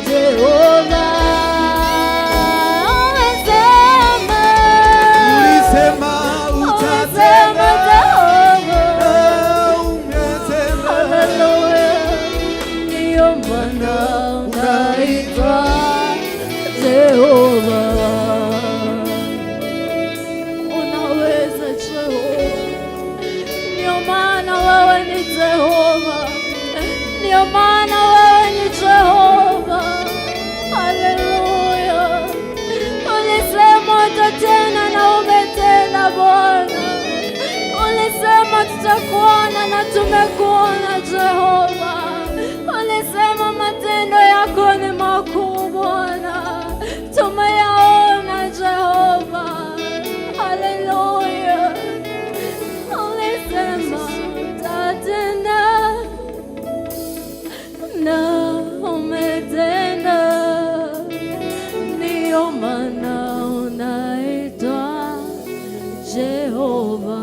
Jehova. Umesema, Ulisema umesema utatenda Jehova. na umetenda. Hallelujah. Ndiyo maana unaitwa Jehova. Unaweza Jehova. Ndiyo maana wewe ni Jehova. Ndiyo maana wewe ni Jehova. Haleluya. Ulisema utatenda na umetenda Bwana. Ulisema tutakuona na tumekuona Jehova. Ulisema matendo yako ni makuu Bwana, tumeyaona Jehova. Haleluya. Ulisema utatenda na umetenda, ndiyo maana unaitwa Jehova.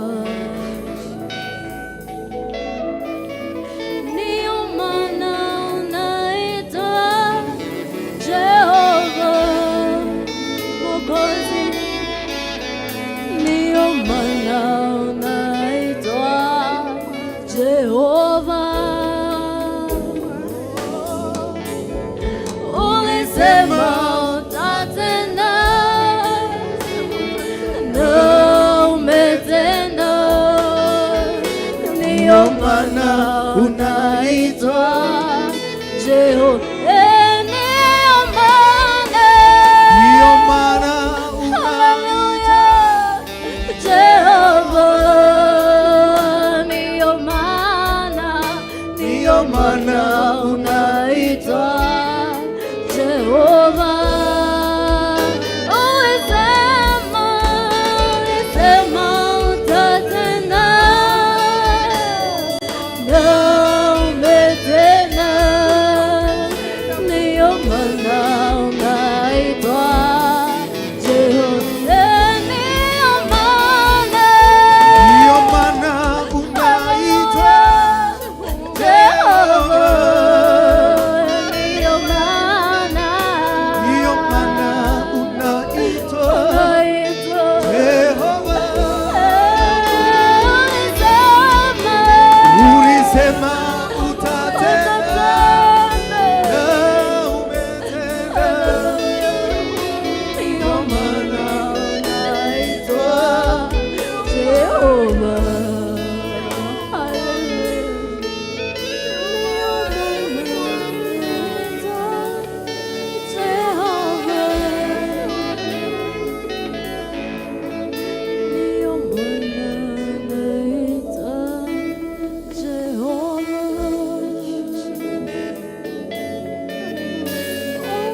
Ndiyo maana unaitwa Jehova Mwokozi. Ndiyo maana unaitwa Jehova. Ndiyo maana unaitwa Jehova. Ndiyo maana. Ndiyo maana unaitwa Hallelujah. Jehova, ndiyo maana, Ndiyo maana unaitwa Jehova. Ulisema, ulisema utatenda, na umetenda. Ndiyo maana unaitwa Jehova. Ndiyo maana. Ndiyo maana unaitwa Jehova, ndiyo maana. Ndiyo maana unaitwa Unaitwa. Jehova. Ulisema, Ulisema utatenda utatenda. na umetenda. Ndiyo maana unaitwa Jehova. Hallelujah. Ndiyo maana unaitwa Jehova. Ndiyo maana unaitwa Jehova.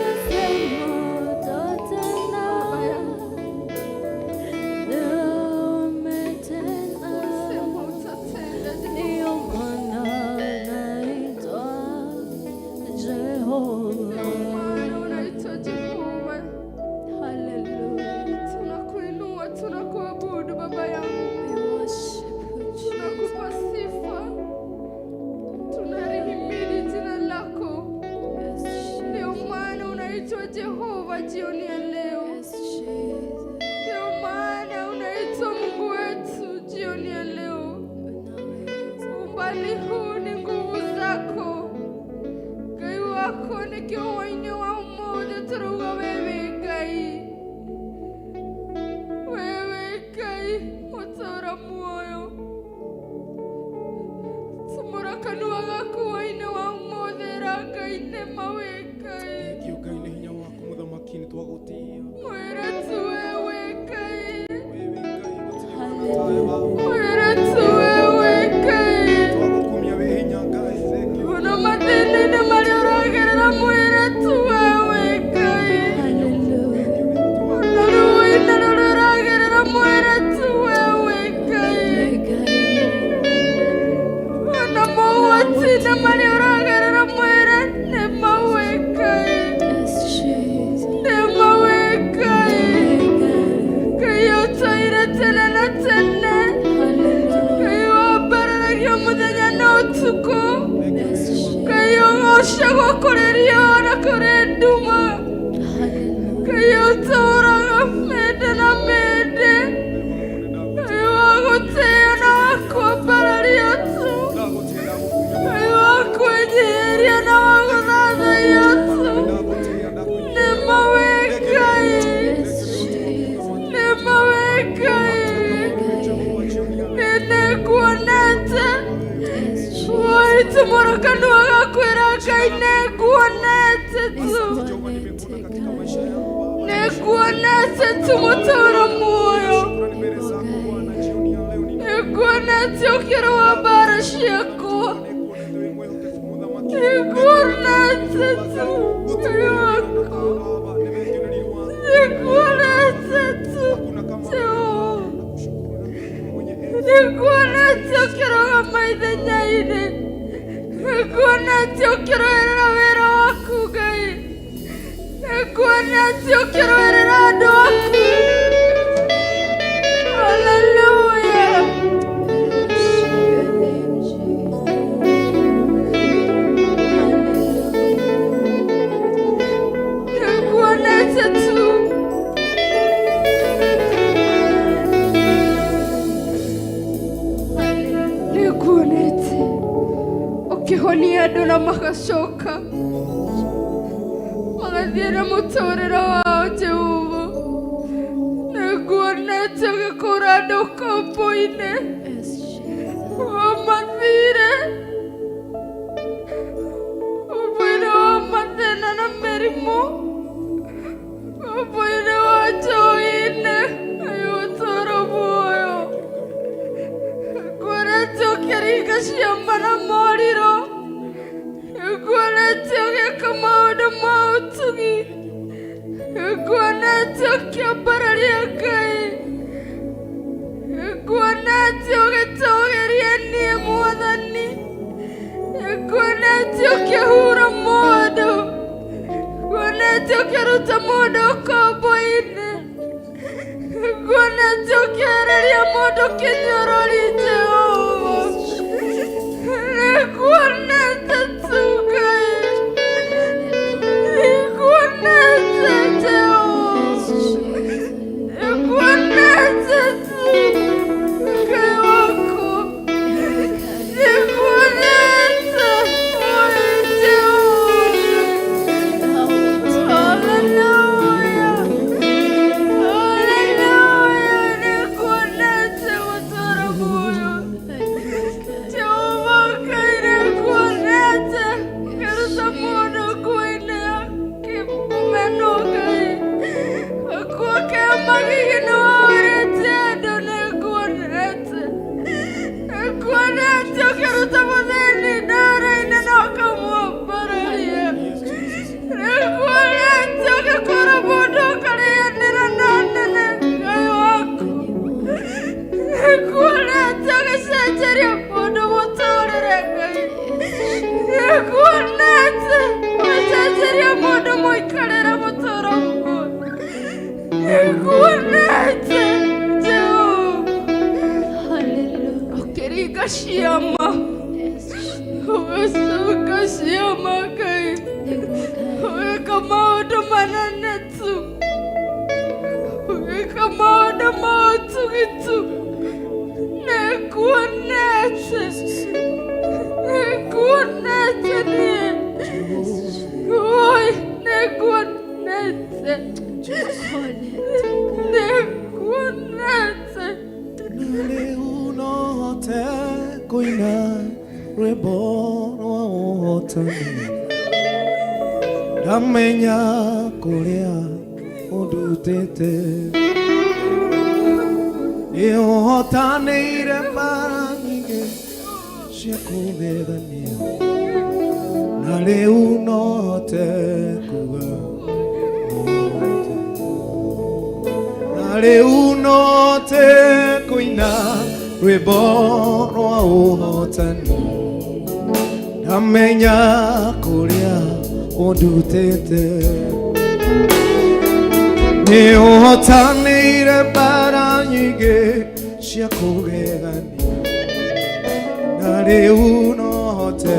Ulisema utatenda, na umetenda. Sema utatenda. Ndiyo maana unaitwa Jehova. Maana unaitwa Jehova. Hallelujah. Tunakuinua, tunakuabudu Baba yangu, We worship you, Jesus. tunakupa sifa, tunalihimidi jina lako. Yes, Jesus. Ndio maana unaitwa Jehova jioni ya leo. Yes, Jesus. Ndio maana unaitwa Mungu wetu jioni ya leo. Unaweza. Umbali huu ni nguvu zako, Ngai wako nĩkĩo hwaĩ-inĩ wa ũmũthĩ tũrauga wewe Ngai, wewe Ngai ũtũũra muoyo. Tumũra kanua gaku hwaĩ-inĩ wa ũmũthĩ ra Ngai nĩma wĩ Ngai. Thengiũ Ngai nĩ hinya waku mũthamaki nĩ twagũtĩĩa. Mwĩre tu wewe Ngai, Wewe Ngai gũtirĩ mwana tawe Baba. mwĩre tu wewe Ngai. Twagũkumia wĩ hinya Ngai. Thengiũ. Ona mathĩna-inĩ marĩa ũragerera mwĩre tu wewe Ngai. Hallelujah. Ona ruo-inĩ rũrĩa ũragerera mwĩre tu wewe Ngai. Ona mogwati-inĩ marĩa ũragerera mwĩre nĩma wĩ Ngai. Yes, Jesus. Nĩma wĩ Ngai. Ngai ũtũire tene na tene. Hallelujah. Ngai wambararagia mũthenya na ũtukũ. Yes, Jesus. Ngai ũgocagwo kũrĩ riũa na kũrĩ nduma. Hallelujah. Ngai ũtũũraga mĩndĩ na mĩndĩ. Ngai wa gũtĩo na wa kwambarario tu. Ngai wa kwĩnyiihĩria na wa gũthathaiyo tu. Nĩma wĩ Ngai. Yes, Jesus. Nĩma wĩ Ngai. Nĩnguonete. Yes, Jesus. Waitumũra kanua gaku ĩra Ngai nĩnguonete tu. Nĩnguonete tu mũtũũra muoyo. Nĩnguonete ũkĩrũa mbara ciakwa. Nĩnguonete tu Ngai wakwa. Nĩnguonete tu Jehova. Nĩnguonete ũkĩrũgama ithenya-inĩ. Nĩnguonete ũkĩrũĩrĩra wĩra waku Ngai. Nĩnguonete ũkĩrũĩrĩra andũ aku. Hallelujah. Your name, Jesus. Hallelujah. Nĩnguonete tu. Nĩnguonete ũkĩhonia andũ na magacoka magathiĩ na mũtũrĩre wao Jehova. Nĩnguonete ũgĩkũra andũ ũkombo-inĩ Yes, Jesus. wa mathirĩ. ũkĩringa ciama na morirũ, nĩnguonete ũgĩka maũndũ ma ũtugi, nĩnguonete ũkĩambararia Ngai, nĩnguonete ũgĩtũgĩria niĩ Mwathani, nĩnguonete ũkĩhura mũndũ, nguonete ũkĩruta mũndũ ũkombo-inĩ, nguonete ũkĩehereria mũndũ kĩnyorori Jehova, nĩnguonete tu Ngai, nĩnguonete Jehova, nĩnguonete tu Ngai wakwa, nĩnguonete oi Jehova. Hallelujah. Hallelujah. Nĩnguonete gũtũũra muoyo. Jehova Ngai nĩnguonete ngĩruta mũndũ nguo-inĩ ya kĩmeno Ngai. Gakuo ke magigi nĩwaũrĩtie andũ nĩnguonete. Nĩnguonete ũkĩruta mũthĩni ndara-inĩ na ũkamwambararia. Nĩnguonete ũgĩkũra mũndũ ũkarĩanĩra na nene Ngai waku. Nĩnguonete ũgĩcenjeria mũndũ mũtũrĩre Ngai. Nĩnguonete ũgĩcenjeria mũndũ mũikarĩre mũtũũro muoyo. Nĩnguonete Jehova ũkĩringa ciama, ũgĩcoka ciama Ngai, ũgĩka maũndũ manene tu, ũgĩka maũndũ ma ũtugi tu. Nĩnguonete, nĩnguonete niĩ, oi nĩnguonete, nĩnguonete. Rĩu no hote kũina rwĩmbo rwa ũhotani, ndamenya kũrĩa ũndutĩte, nĩ ũhotanĩire mbara nyingĩ cia kũgegania, na rĩu no hote kuga ũhote. Na rĩu no hote kũina rwĩmbo rwa ũhotani, ndamenya kũrĩa ũndutĩte, nĩ ũhotanĩire mbara nyingĩ cia kũgegania, na rĩu no hote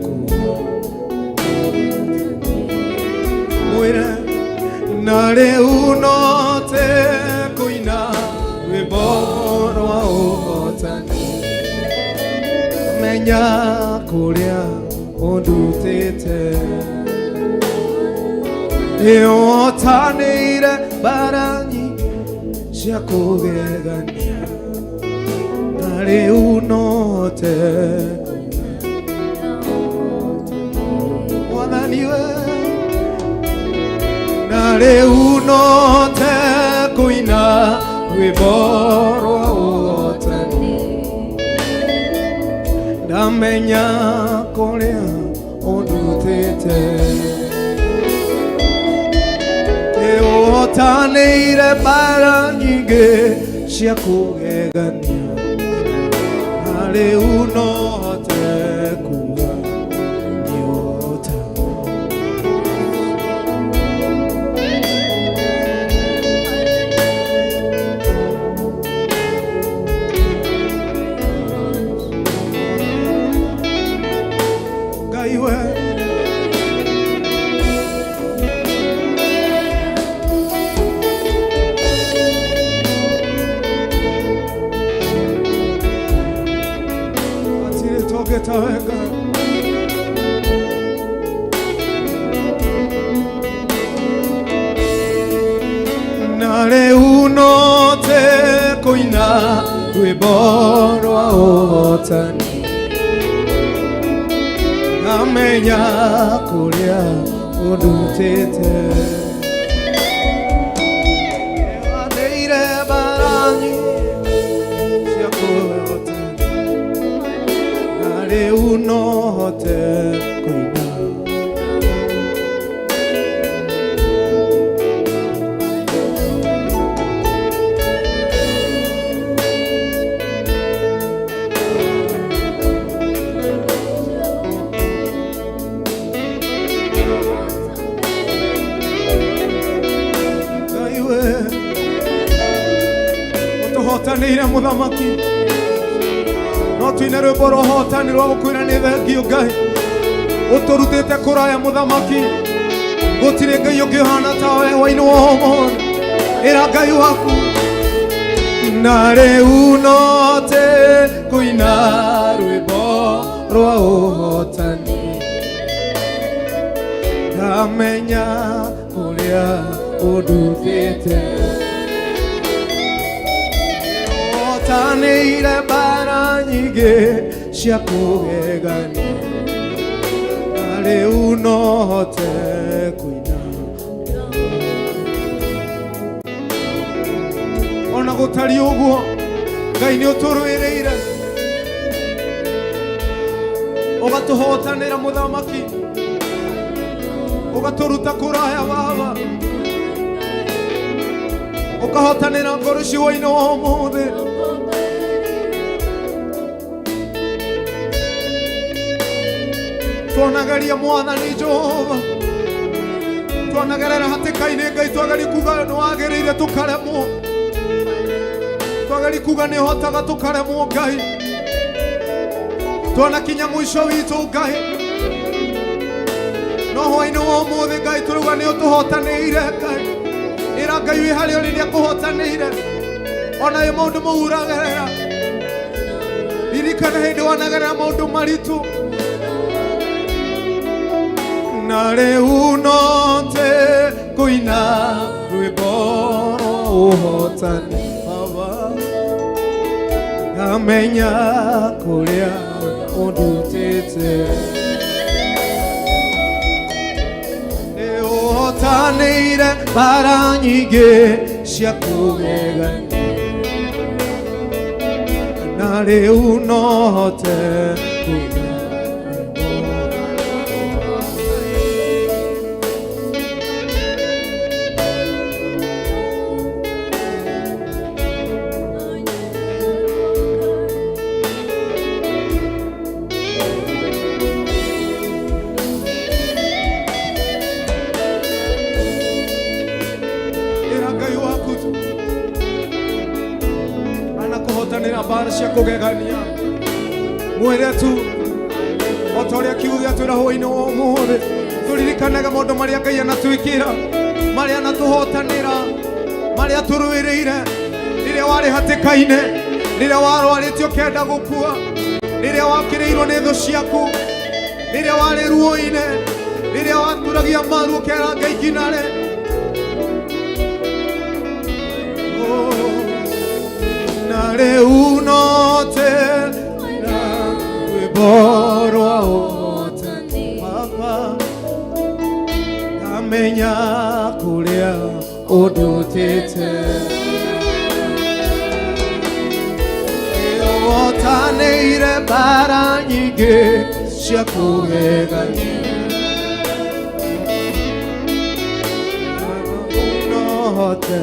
kuga mwĩre, na rĩu no hote kũina rwĩmbo rwa ũhotani, menya kũrĩa ũndutĩte, nĩ ũhotanĩire mbara nyingĩ cia kũgegania, na rĩu no hote Mwathani we, na rĩu no hote kũina rwĩmbo rwa ũhotani, ndamenya kũrĩa ũndutĩte, nĩ ũhotanĩire mbara nyingĩ cia kũgegania, na rĩu no hote kuga nĩ ũhotani. Ngai we. Hatirĩ tũngĩta we Ngai. Na rĩu no hote kũina rwĩmbo rwa ũhotani, ngamenya kũrĩa ũndutĩte, nĩwanĩire mbara nyingĩ cia kũhotana. Rĩu no hote kũina. Ngai we ũtũhotanĩire mũthamaki no tuine rwĩmbo rwa ũhotani rwa gũkwĩra nĩ thengio Ngai ũtũrutĩte kũraya mũthamaki gũtirĩ Ngai ũngĩ ũhana tawe wainĩ wa ũmũthĩ ĩra Ngai waku na rĩu no hote kũina rwĩmbo rwa ũhotani ndamenya kũrĩa ũndutĩte hotanĩire mbara nyingĩ cia kũgegania na rĩu no hote kũina ona gũtariĩ ũguo Ngai nĩ ũtũrũĩrĩire ũgatũhotanĩra mũthamaki ũgatũruta kũraya baba ũkahotanĩra ngoro ciwainĩ wa ũmũthĩ twanageria mwathani Jehova twanagerera hatĩka-inĩ Ngai twageri kuga nĩ wagĩrĩire tũkaremwo twageri kuga nĩ ũhotaga tũkaremwo Ngai twanakinya mũico witũ Ngai no hwainĩ wa ũmũthĩ Ngai tũrauga nĩ ũtũhotanĩire Ngai ĩra Ngai wĩ harĩa ũrĩ nĩ akũhotanĩire ona wĩ maũndũ mau ũragerera ririkana hĩndĩ wanagerera maũndũ maritũ na rĩu no hote kũina rwĩmbo rwa ũhotani baba ngamenya kũrĩa ũndutĩte nĩũhotanĩire mbara nyingĩ cia kũgegania na rĩu no hote kũina rwĩmbo. Ĩra Ngai waku tu anakũhotanĩra mbara cia kũgegania mwĩre tu o ta ũrĩa kiugo gĩatwĩra hwainĩ wa ũmũthĩ tũririkanaga maũndũ marĩa Ngai anatwĩkĩra marĩa anatũhotanĩra marĩa tũrũĩrĩire rĩrĩa warĩ hatĩka-inĩ rĩrĩa warwarĩte ũkenda gũkua rĩrĩa wakĩrĩirwo nĩ thũ ciaku rĩrĩa warĩ ruo-inĩ rĩrĩa waturagia maru ũkera Ngai nginarĩ. Na rĩu no hote na rwĩmbo rwa ũhotani baba ngamenya kũrĩa ũndutĩte nĩũhotanĩire mbara nyingĩ cia kũgegania no hote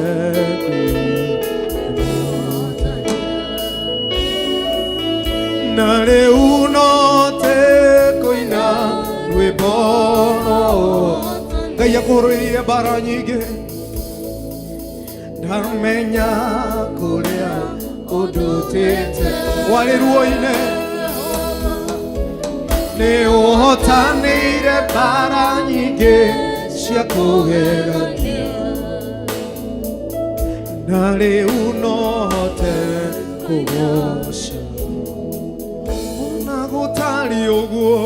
kũina na rĩu no hote kũina rwĩmbo rwa Ngai akũrũĩrĩire mbara nyingĩ ndamenya kũrĩa ũndutĩte warĩ ruo-inĩ nĩ ũhotanĩire mbara nyingĩ cia kũgegania na rĩu no hote kũgoca ona gũtariĩ ũguo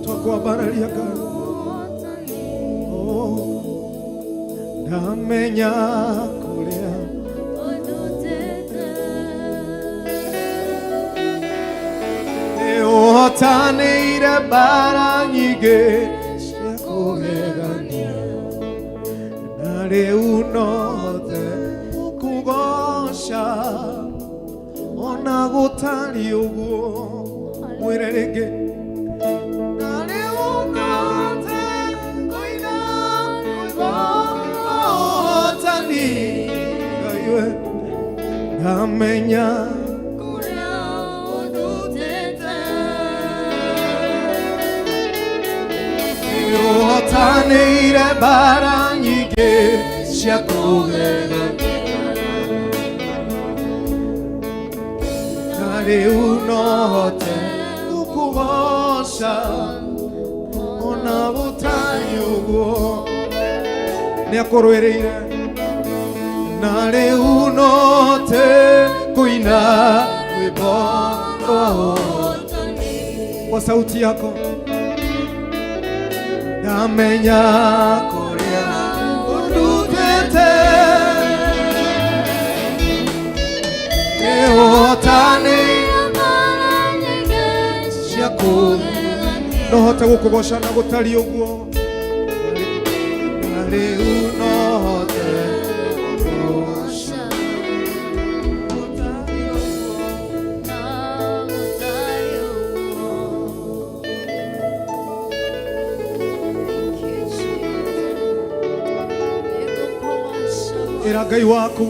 twakwambararia Ngai. Oh, ndamenya kũrĩa nĩũhotanĩire mbara nyingĩ cia kũgegania na rĩu no hote kũgoca. Gũkũgoca ona gũtariĩ ũguo. Mwĩre rĩngĩ. Na rĩu no hote kũina rwĩmbo rwa ũhootani. Ngai we, ndamenya Kũrĩa ũndutĩte. Nĩũhotanĩire mbara nyingĩ cia kũgegania. Na rĩu no hote gũkũgoca ona gũtariĩ ũguo. Nĩakũrũĩrĩire. Na rĩu no hote kũina rwĩmbo rwa ũhootani. Kwa sauti yako. Ndamenya kũrĩa ũndutĩte. Nĩũhotanĩire cia kũgegania. No hote gũkũgoca na gũtariĩ ũguo. Na rĩu no hote gũkũgoca gũtariĩ ũguo. Na gũtariĩ ũguo. Thank you, Jesus. Nĩngũkũgoca. Ĩra Ngai waku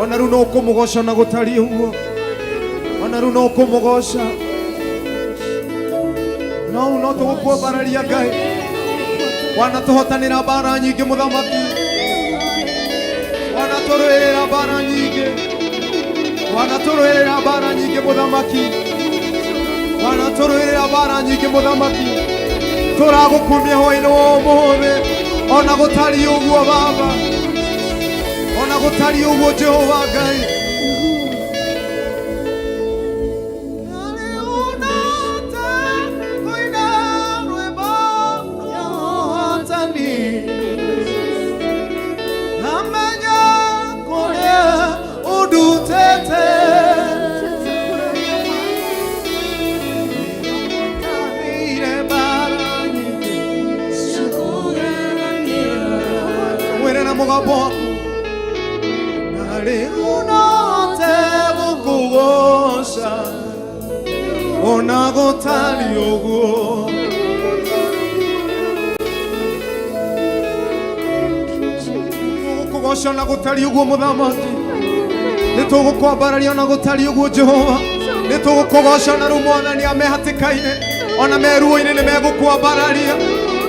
ona rĩu no ũkũmũgoca na gũtariĩ ũguo. Ona rĩu no ũkũmũgoca. No no tũgũkwambararia Ngai. Wanatũhotanĩra mbara nyingĩ mũthamaki. Wanatũrũĩrĩra mbara nyingĩ. Wanatũrũĩrĩra mbara nyingĩ mũthamaki. Wanatũrũĩrĩra mbara nyingĩ mũthamaki. Tũragũkumia hwaĩ-inĩ wa ũmũthĩ ona gũtariĩ ũguo Baba. Ona gũtariĩ ũguo Jehova Ngai. Na rĩu no hote kũina rwĩmbo rwa ũhootani. Ndamenya kũrĩa ũndutĩte. Nĩũhotanĩire mbara nyingĩ Cia kũgegania. Mwĩre na mũgambo waku. Na rĩu no hote gũkũgoca ona gũtariĩ ũguo. Tũgũkũgoca na gũtariĩ ũguo mũthamaki. Nĩ tũgũkwambararia na gũtariĩ ũguo Jehova. Nĩ tũgũkũgoca na rĩu Mwathani ame hatĩka-inĩ ona me ruo-inĩ nĩ megũkwambararia.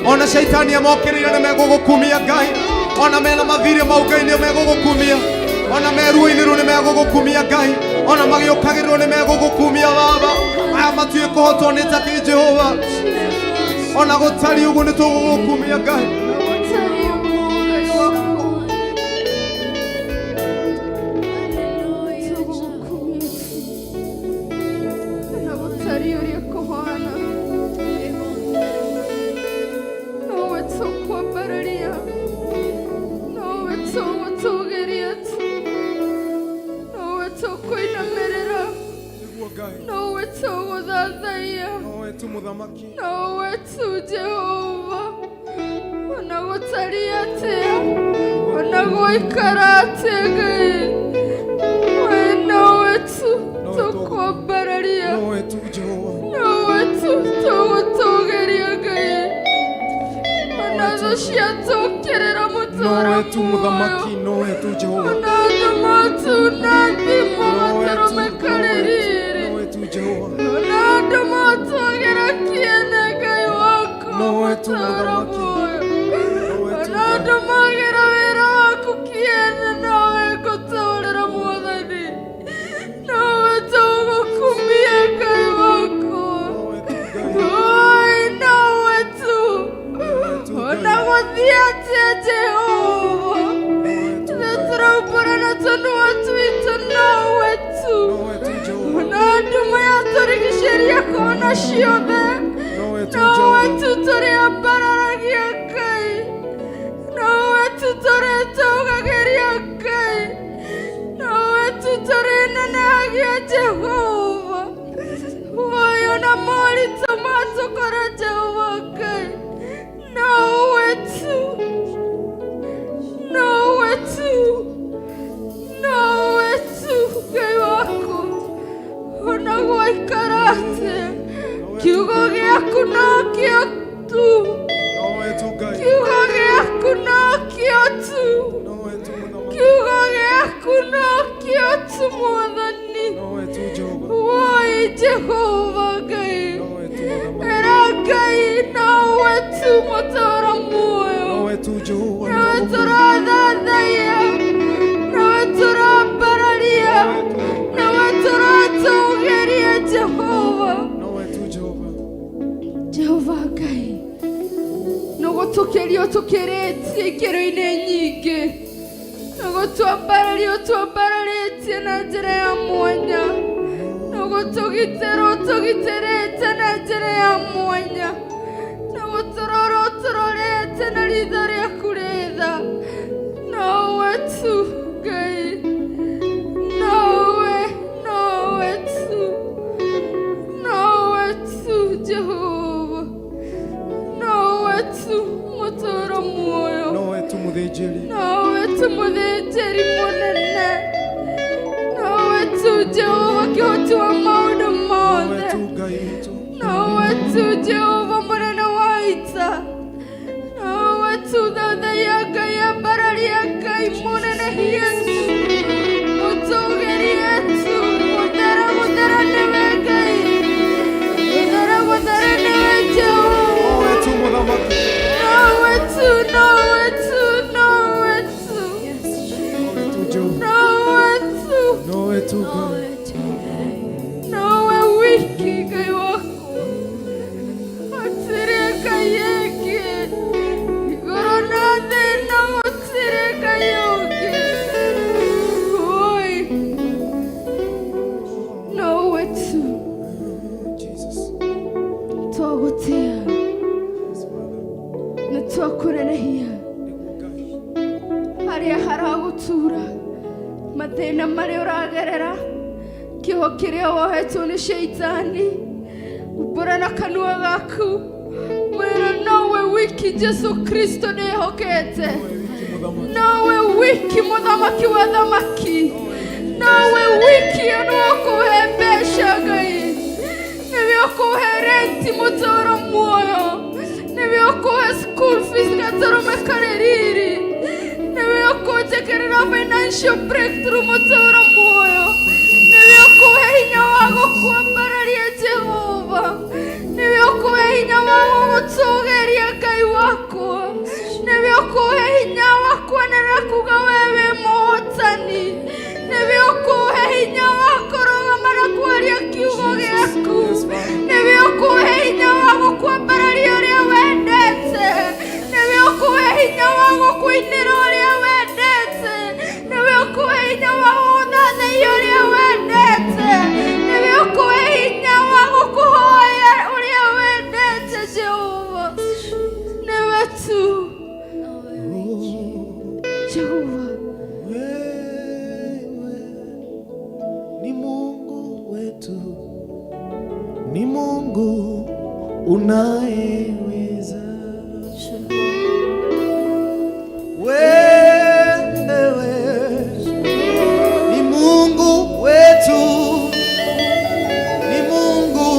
Ona caitani amokĩrĩire nĩ megũgũkumia Ngai. Ona mena mathirĩ mau Ngai nĩ megũgũkumia. Ona me ruo-inĩ rũu nĩ megũgũkumia Ngai. Ona magĩũkagĩrĩrwo nĩ megũgũkumia Baba. Aya matiũĩ kũhotwo nĩ takĩ Jehova. Ona gũtariĩ ũguo nĩ tũgũgũkumia Ngai. Gũtariĩ ũguo Ngai wakwa. Hallelujah. Tũgũgũkumia na gũtariĩ ũrĩa kũhana. Nowe tũkwambararia. Nowe tũgũtũgĩria tu. Nowe tũkũinamĩrĩra. Nĩguo Ngai. Nowe tũgũthathaiya. Nowe tu mũthamaki. Nowe tu Jehova. Ona gũtariĩ atĩa. Ona gũikara atĩa Ngai. We nowe tu tũkwambararia. Nowe tu Jehova. Nowe tu tũgũtũgĩria Ngai. Ona thũ ciatũkĩrĩra mũtũũra Nowe tu mũthamaki. Nowe tu Jehova. Ona andũ matuna thimo Nowe tu. gatũrũme karĩ riri. Nowe tu Jehova. Ona andũ matwagĩra kĩene Ngai wakwa Nowe tu mũtũũra mũthamaki. muoyo. Nowe tu Ona andũ magĩra wĩra waku kĩene nowe ngũtũũrĩra Mwathani. Nowe tũgũkumia Ngai wakwa. Nowe tu Ngai. Oi, nowe tu. tu Ngai. Ona gũthiĩ atĩa Jehova. Nĩ tũraumbũra na tũnua twitũ nowe tu. Nowe tu Jehova. Ona andũ mayatũrigicĩria kona ciothe. Nowe tu Nowe Jehova. tu tũrĩambararagia Ngai. Nowe tu tũrĩtũgagĩria Ngai. Nowe tu tũrĩnenehagia Jehova. Ũyũ na moritũ matũkora Jehova Ngai. Nowe tu. Nowe tu. Nowe tu. Gĩaku nokĩo tu. Nowe tu Ngai. Kiugo gĩaku nokĩo tu. Nowe tu Mũthamaki. Kiugo gĩaku nokĩo tu, Mwathani. Nowe tu Jehova. Woi Jehova Ngai. Nowe tu Mũthamaki. Era Ngai nowe tu mũtũũra muoyo. Nowe tu Jehova. Nawe tũrathathaiya, nawe tũrambararia, nawe tũratũũgĩria Jehova. Nowe tu Jehova. Jehova Ngai, nĩgũtũkĩria ũtũkĩrĩtie ikĩro-inĩ nyingĩ, nĩgũtwambararia ũtwambararĩtie na njĩra ya mwanya, nĩgũtũgitĩra ũtũgitĩrĩte na njĩra ya mwanya, nĩgũtũrora ũtũrorete na ritho rĩaku rĩtha. Nowe tu Ngai, nowe, nowe tu, nowe tu Jehova, nowe tu mũtũũro muoyo. Nowe tu mũthĩnjĩri. Nowe tu mũthĩnjĩri mũnene, nowe tu Jehova kĩhoti wa maũndũ Nowe mothe. tu Ngai witũ. Nowe tu Jehova mũnene wa ita, nowe tu thathaiya Ngai, ambararia Ngai mũnene hietu, mũtũgĩrie tu, mũthera mũthera nĩwe Ngai, mũthera mũthera nĩwe Jehova. Nowe tu Mũthamaki. Nowe tu, nowe tu, nowe tu. Nowe tu Jehova. Nowe tu. Nowe tu Ngai. Nowe wiki Ngai wakwa, hatirĩ Ngai ĩngĩ igũrũ na thĩ, no gũtirĩ Ngai ũngĩ. Oi, nowe tu. Jesus. Twagũtĩa, Yes, Father. nĩ twakũnenehia. Nĩguo Ngai. Harĩa haragũtura, mathĩna marĩa ũragerera, kĩoho kĩrĩa wohetwo nĩ shaitani, umbũra na kanua gaku, mwĩra nowe wiki Jesu Kristo ndĩhokete. Nowe wiki Mũthamaki. Nowe wiki mũthamaki wa thamaki, nowe wiki nĩwe ũkũhe mbeca Ngai, nĩwe ũkũhe renti mũtũũro muoyo, nĩwe ũkũhe school fees gatũrũme karĩ riri, nĩwe ũkũnjĩkĩrĩra financial breakthrough mũtũũro muoyo, nĩwe ũkũhe hinya wa gũkwambararia Jehova, nĩwe ũkũhe hinya wa gũgũtũgĩria Ngai wakwa, nĩwe ũkũhe hinya wa kuonera kuga we wĩ mũhotani, nĩwe ũkũhe hinya wa kũrũgama na kwaria kiugo gĩaku, nĩwe ũkũhe hinya wa gũkwambararia ũrĩa wendete, nĩwe ũkũhe hinya wa gũkũinĩra ũrĩa wendete, nĩwe ũkũhe hinya wa gũgũthathaiya ũrĩa wendete, nĩwe ũkũhe hinya wa gũkũhoya ũrĩa wendete Jehova. Nĩwe tu Jehova. Wewe ni Mungu wetu, ni Mungu unayeweza. Wewe ni Mungu wetu, ni Mungu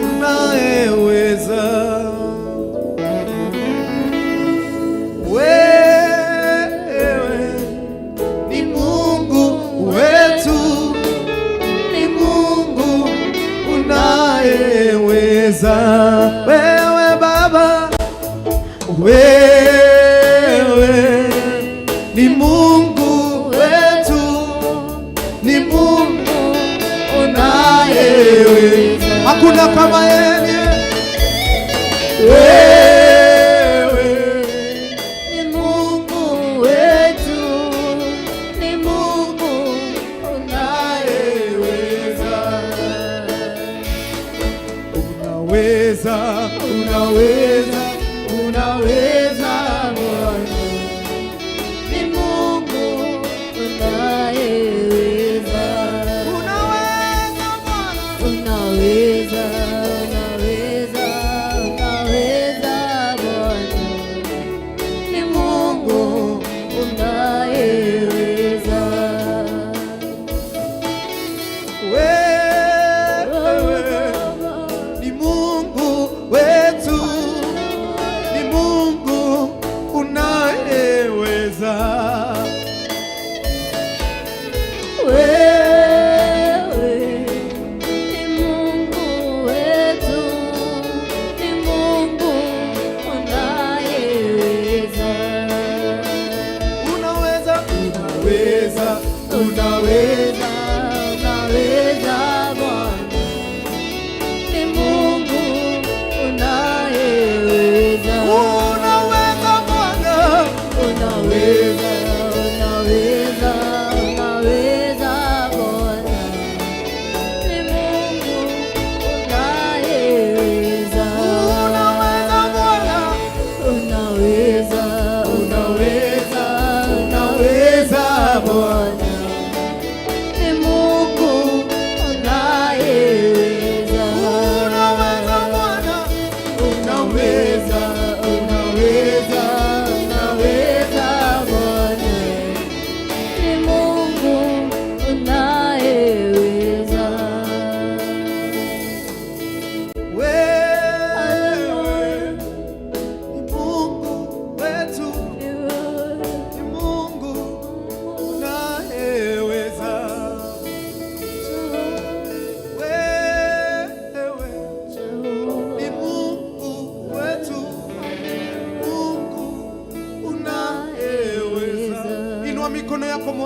unayeweza. Wewe ni Mungu wetu, ni Mungu unayeweza. Wewe Baba, wewe ni Mungu wetu, ni Mungu unayeweza. Hakuna kama yeye. Wewe Ni Mungu wetu, ni Mungu unayeweza. Unaweza, unaweza, unaweza Bwana. Ni Mungu unayeweza. Unaweza Bwana. Unaweza, unaweza, unaweza Bwana. Ni Mungu unayeweza. Wewe ni Mungu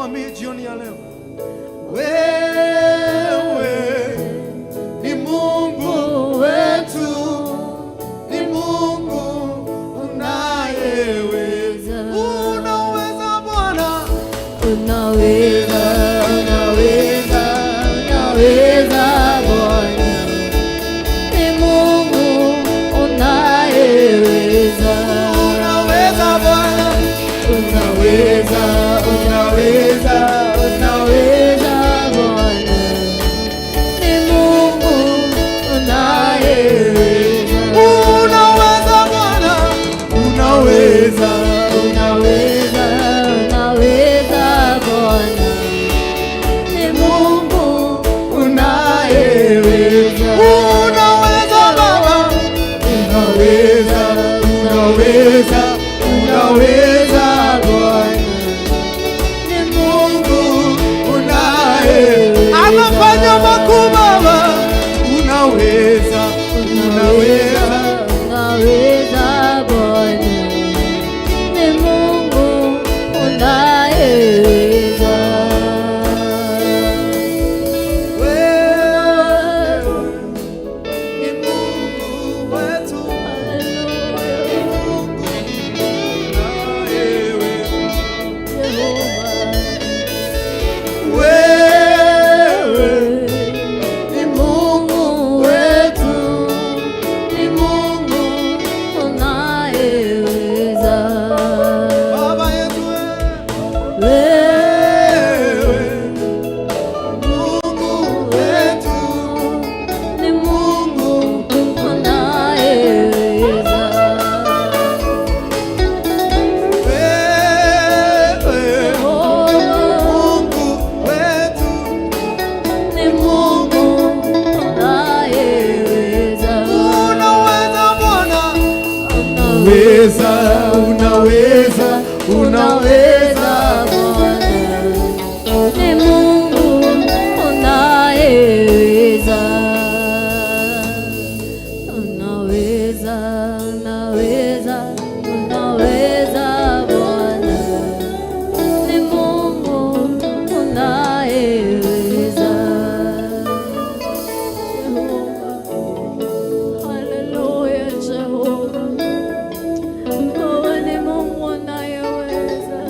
Tumwambie jioni ya leo, wewe ni Mungu wetu, ni Mungu unayeweza, unaweza Bwana. Unaweza, unaweza, unaweza Bwana. Ni Mungu unayeweza. Unaweza Bwana. Unaweza, unaweza, unaweza Bwana. Ni Mungu unayeweza. Unaweza Bwana, unaweza. Unaweza, unaweza Bwana. Ni Mungu Unayeweza. Unaweza Baba, unaweza, unaweza, unaweza Bwana. Ni Mungu Unaye anafanya makuu Baba, unaweza, unaweza. Unaweza Bwana. Ni Mungu unayeweza. Wewe ni Mungu wetu, ni Mungu unayeweza. Wewe Ni Mungu wetu, ni Mungu unayeweza. Baba yetu, Wewe wewe Mungu wetu, ni Mungu unayeweza. Wewe Mungu wetu, Ni Mungu unayeweza. Unaweza Bwana, unaweza, unaweza, unaweza. Bwana. Ni Mungu unayeweza. Unaweza, unaweza, unaweza Bwana. Ni Mungu unayeweza. Jehova. Haleluya, Jehova. Wewe ni Mungu unayeweza.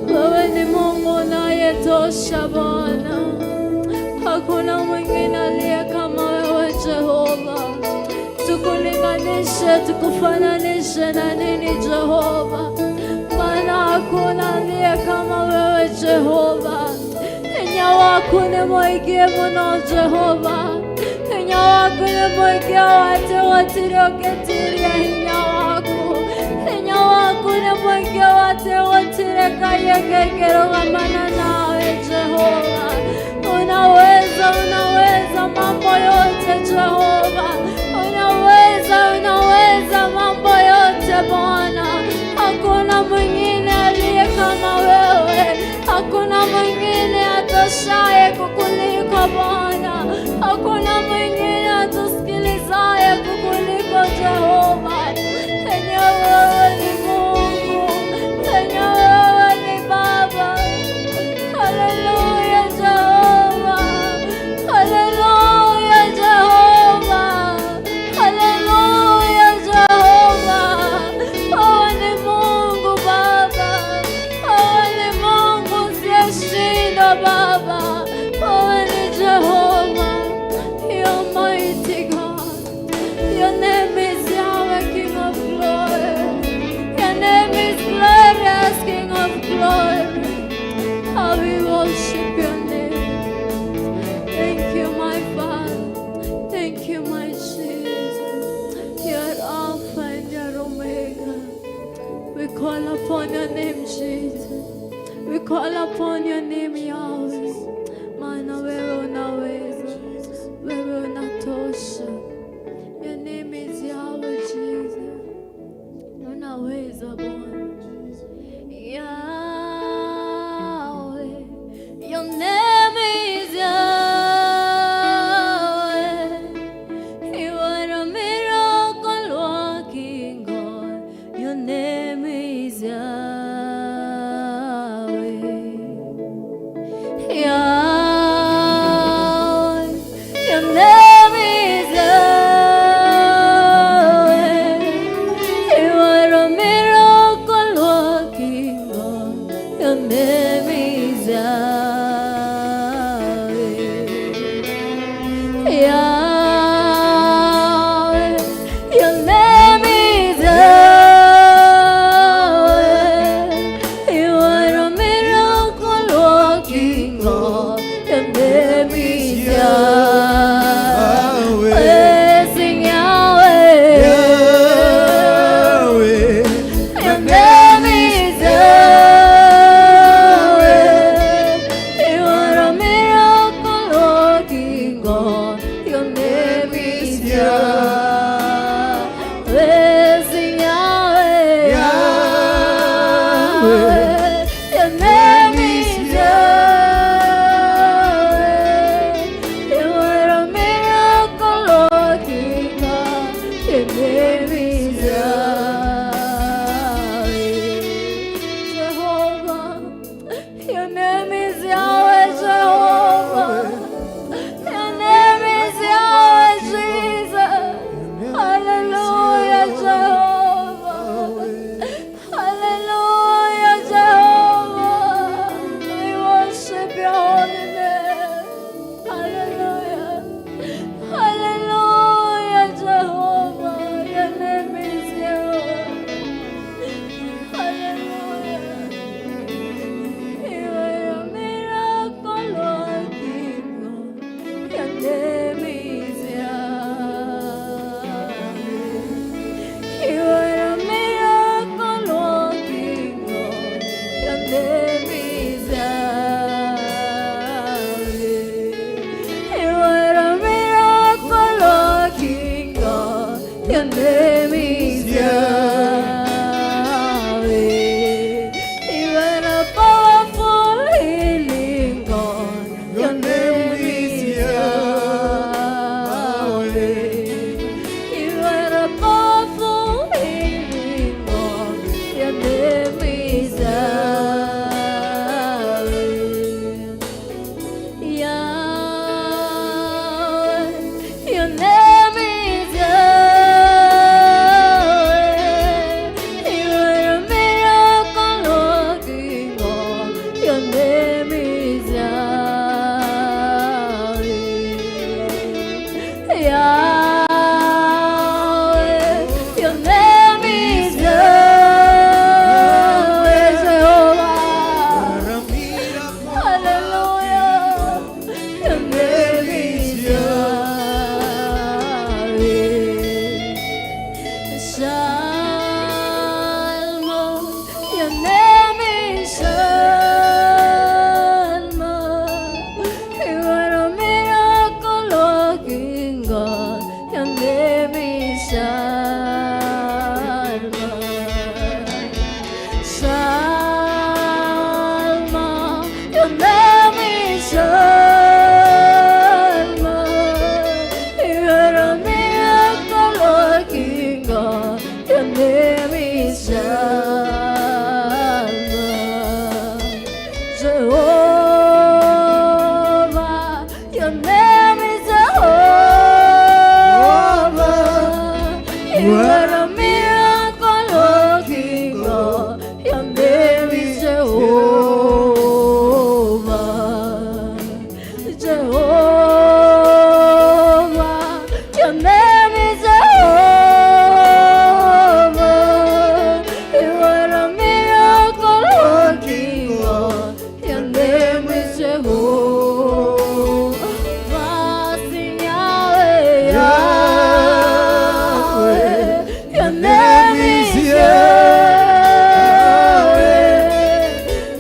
Wewe ni Mungu unayetosha Bwana. Hakuna mwingine aliye kama wewe Jehova. Tukulinganishe, tukufananishe na nini Jehova? Maana hakuna aliye kama wewe Jehova. Hinya waku nĩ mũingĩ mũno Jehova. Hinya waku nĩ mũingĩ atĩ gũtirĩ ũngĩtiria hinya waku. Hinya waku nĩ mũingĩ atĩ gũtirĩ Ngai ĩngĩrũgamana nawe Jehova. Unaweza, unaweza mambo yote Jehova. Unaweza, unaweza mambo yote Bwana. Hakuna mwingine aliye kama wewe, hakuna mwingine atoshaye kukuliko Bwana, hakuna mwingine atusikilizaye kukuliko Jehova. Enye wewe ni Mungu, enye wewe ni Baba. Haleluya Jehova, haleluya Jehova, haleluya Jehova. Wewe ni Mungu Baba, wewe ni Mungu usiyeshindwa Baba, wewe ni Jehova. Yahweh, your name is Yahweh. You are a miracle working God. Your name is Yahweh. Yahweh, your name is Yahweh. You are a miracle working God. Your name is Yahweh. Sing Yahweh. Yahweh, Your name is Yahweh. You are a miracle working God. Your name is Yahweh. Sing Yahweh. Yahweh. Your name is Yahweh. You are a miracle working God. Your name is Yahweh. Jehovah, your name is Yahweh, Jehovah. Your name is Yahweh, Jesus. Hallelujah, Jehovah. Hallelujah, Jehovah. We worship your holy name. Hallelujah. Hallelujah, Jehovah. Your name is Yahweh. Hallelujah. You are a miracle working God. Your name is Yahweh. You are a miracle working God. Your name is Yahweh. You are a miracle working God. Your name is Yahweh. You are a powerful healing God. Your name is Yahweh. You are a powerful healing God. Your name is Yahweh. Yahweh, your name is Yahweh. You are a miracle working God. Your name is Yahweh. Yahweh, your name is Yahweh, Jehovah. Hallelujah. Your name is Yahweh. Shalom. Your name is Shalom. You are a miracle working God. Your name is Shalom. Shalom, your name is Shalom. You are a miracle working God. Your name is Shalom. Jehovah, your name is Jehovah. You are a miracle working God. Your name is Jehovah. Jehovah, your name is Jehovah. You are a miracle working God. Your name is Jehovah. Sing Yahweh, Yahweh. Your name is Yahweh.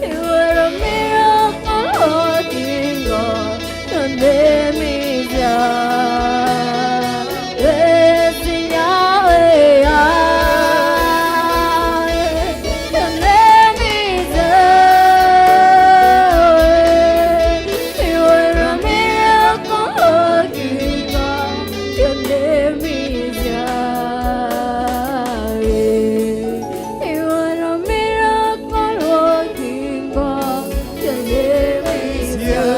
You are a miracle working God. Your name is Yahweh. Sing Yahweh, Yahweh. Your name is Yahweh. You are a miracle working God. Your name is Yahweh. You are a miracle working God. Your name is Yahweh.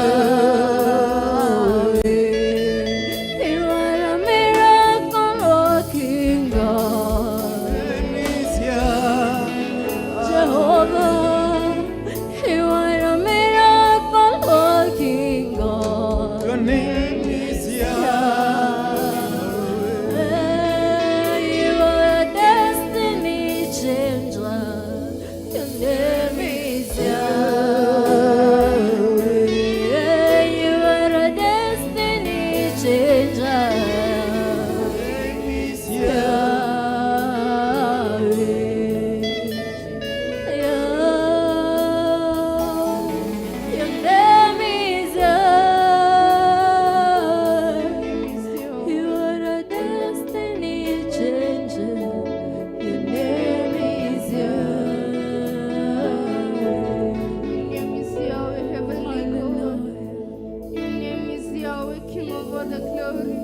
the glory.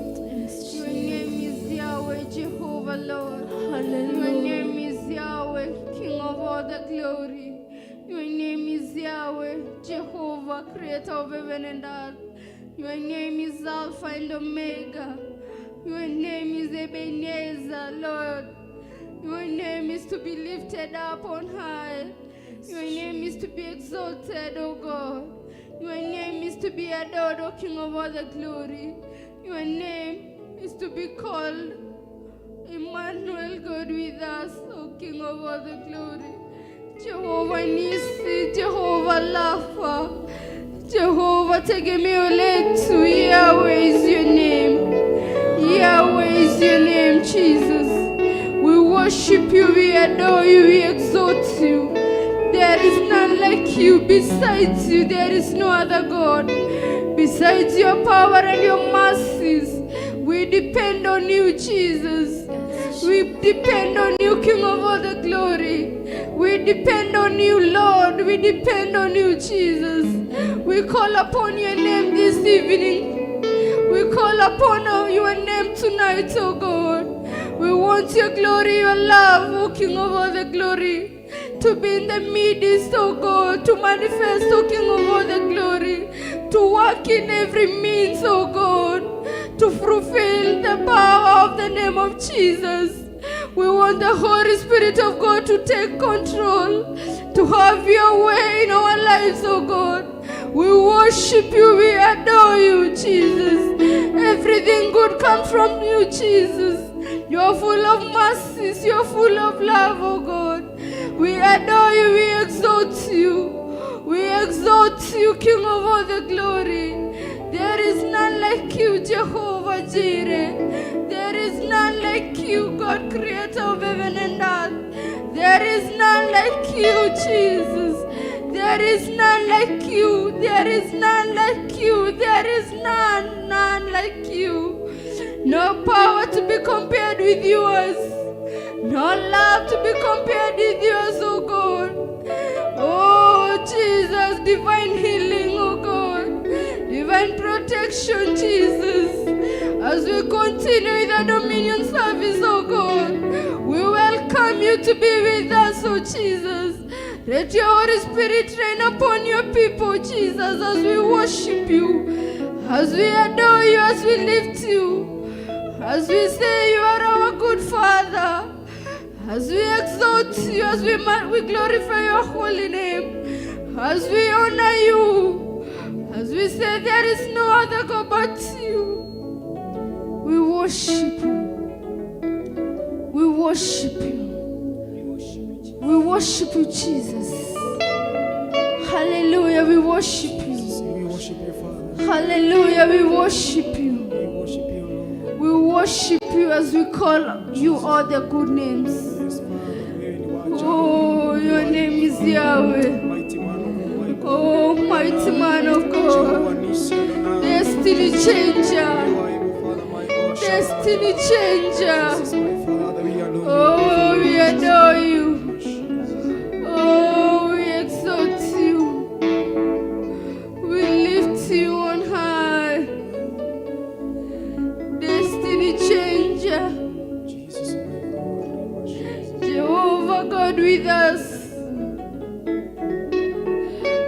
Your name is Yahweh, Jehovah, Lord. Your Hallelujah. name is Yahweh, King of all the glory. Your name is Yahweh, Jehovah, creator of heaven and earth. Your name is Alpha and Omega. Your name is Ebenezer, Lord. Your name is to be lifted up on high. Your name is to be exalted, O God. Your name is to be adored, O King of all the glory. Your name is to be called Emmanuel, God with us, O King of all the glory. Jehovah Nisi, Jehovah Rapha, Jehovah tegemeo letu, Yahweh is your name. Yahweh is your name, Jesus. We worship you, we adore you, we exalt you. There is none like you. Besides you, there is no other God. Besides your power and your mercies, we depend on you, Jesus. We depend on you, King of all the glory. We depend on you, Lord. We depend on you, Jesus. We call upon your name this evening. We call upon your name tonight, oh God. We want your glory, your love, O King of all the glory, to be in the midst, oh God, to manifest, O King of all the glory, to work in every means, oh God, to fulfill the power of the name of Jesus. We want the Holy Spirit of God to take control, to have your way in our lives, oh God. We worship you, we adore you, Jesus. Everything good comes from you, Jesus. You are full of mercies, you are full of love, oh God. We adore you, we exalt you. We exalt you, King of all the glory. There is none like you, Jehovah Jireh. There is none like you, God, creator of heaven and earth. There is none like you, Jesus. There is none like you. There is none like you. There is none, none like you. No power to be compared with yours. No love to be compared with yours, oh God. Oh Jesus, divine healing, oh God. Divine protection, Jesus. As we continue with the dominion service, oh God, we welcome you to be with us, oh Jesus. Let your Holy Spirit rain upon your people, Jesus, as we worship you, as we adore you, as we lift you, as we say you are our good Father, as we exalt you, as we glorify your holy name, as we honor you, as we say there is no other God but you. We worship you. We worship you. We worship you, Jesus. Hallelujah, we worship you. We worship you, Father. Hallelujah, we worship you. We worship you, Lord. We worship you as we call you all the good names. Yes, Father. Wewe ni wa ajabu. Oh, your name is Yahweh. Mighty man of my God. Oh, mighty man of God. Jehovah Nissi, Adonai. Destiny changer. You are able, Father, my God. Destiny changer. Jesus, my Father, we adore you. Oh, we adore you. Oh, we exalt you. We lift you on high. Destiny changer. Jesus, my God. Jehovah God with us.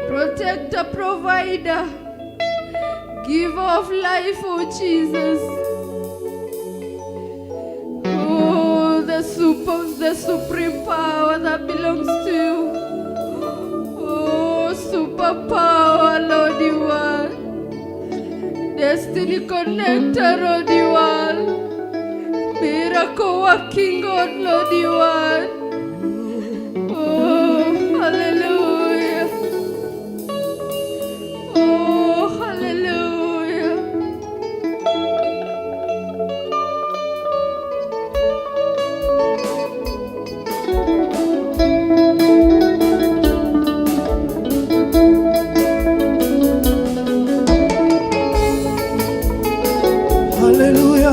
Protector, provider, giver of life, oh Jesus. Oh, the supreme power that belongs to you. Oh, superpower, Lord, you are. Destiny connector, Lord, you are. Miracle working God, Lord, you are. Oh, hallelujah. Oh, hallelujah. Haleluya.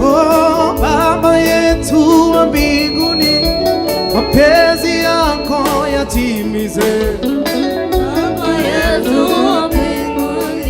Oh, Baba yetu wa mbinguni, mapenzi yako yatimize. Baba yetu wa mbinguni,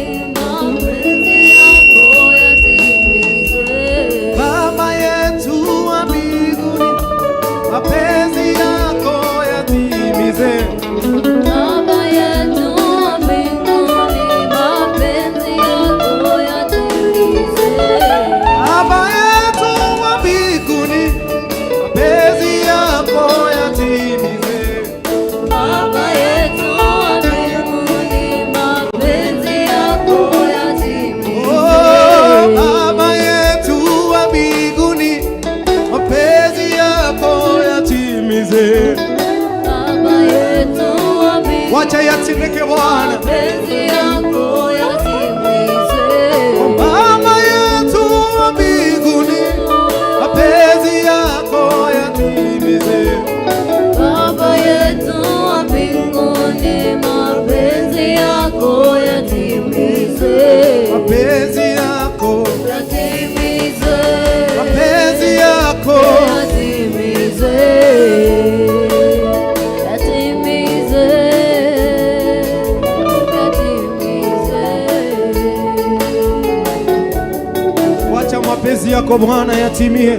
Mapenzi yako Bwana yatimie.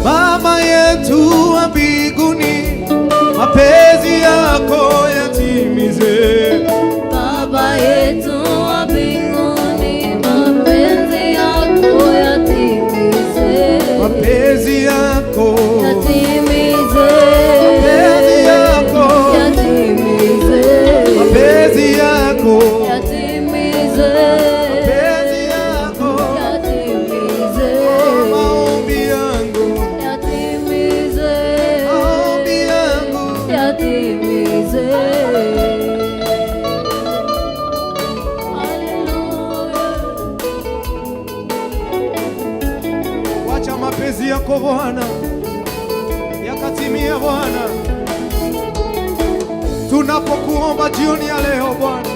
Baba yetu wa mbinguni, mapenzi yako yatimize. Baba yetu wa mbinguni, mapenzi yako yatimize. Mapenzi yako, Yatimize. Mapenzi yako, Yatimize. Mapenzi yako, Yatimize. Mapenzi yako, Yatimize. Maombi yangu, Yatimize. Maombi yangu, Yatimize. Hallelujah. Wacha mapenzi yako Bwana yakatimie Bwana, tunapokuomba jioni ya leo Bwana.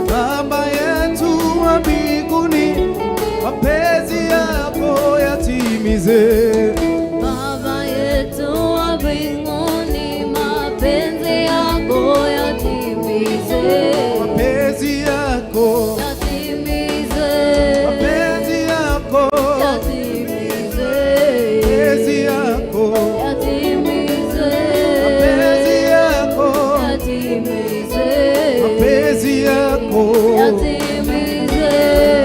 Baba yetu wa mbinguni, mapenzi yako yatimize. Baba yetu wa mbinguni, mapenzi yako yatimize. Mapenzi yako, Yatimize. Mapenzi yako, Yatimize. Mapenzi yako, Yatimize. Mapenzi yako, Yatimize. Mapenzi yako, Yatimize.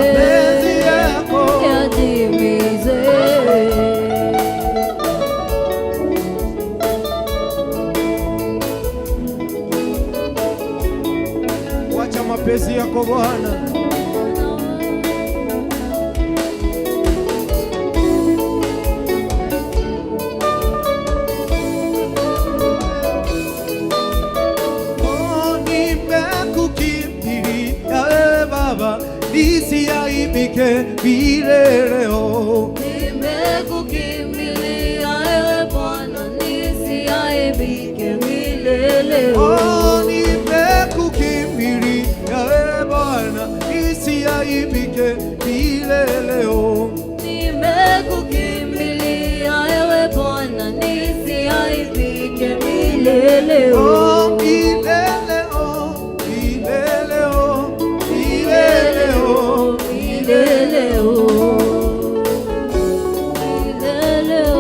Mapenzi yako. Yatimize. Wacha mapenzi yako Bwana. Oh, nimekukimbilia wewe Baba, nisiaibike milele. Oh. Nimekukimbilia ewe Bwana, nisiaibike milele. Oh, nimekukimbilia wewe Bwana, nisiaibike milele. Oh. Nimekukimbilia ewe Bwana, nisiaibike milele. Oh, milele, oh, milele, oh, milele, oh. Milele, oh. Milele, oh.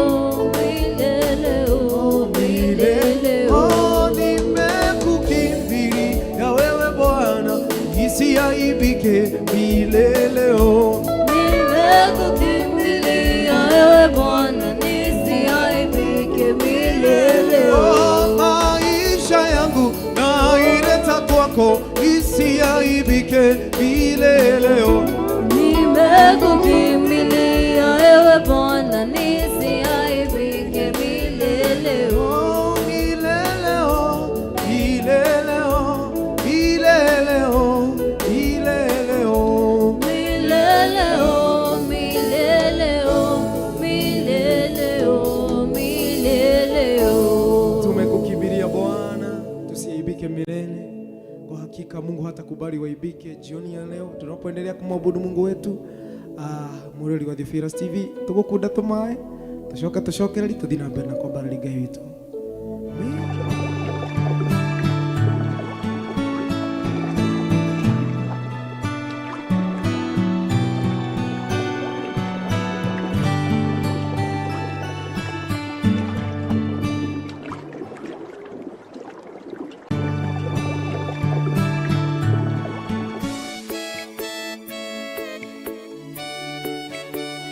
Milele, oh. Milele, oh. Oh, nimekukimbilia wewe Bwana, nisiaibike milele. Oh. Nimekukimbilia ewe Bwana, nisiaibike milele. Oh, maisha yangu naileta kwako, nisiaibike milele. Oh. Nimekukimbilia ewe Bwana, nisiaibike milele. Oh, milele, oh, milele, oh, milele, oh, milele, oh. Milele, oh, milele, oh, milele, oh, milele, oh. Tumekukimbilia Bwana, tusiaibike milele. Kwa hakika Mungu hatakubali waibike. Jioni ya leo tunapoendelea kumwabudu Mungu wetu, murori wa The Fearless TV tugukunda tumae tucoke tucokereri tuthii na mbere na kwambarari Ngai witũ.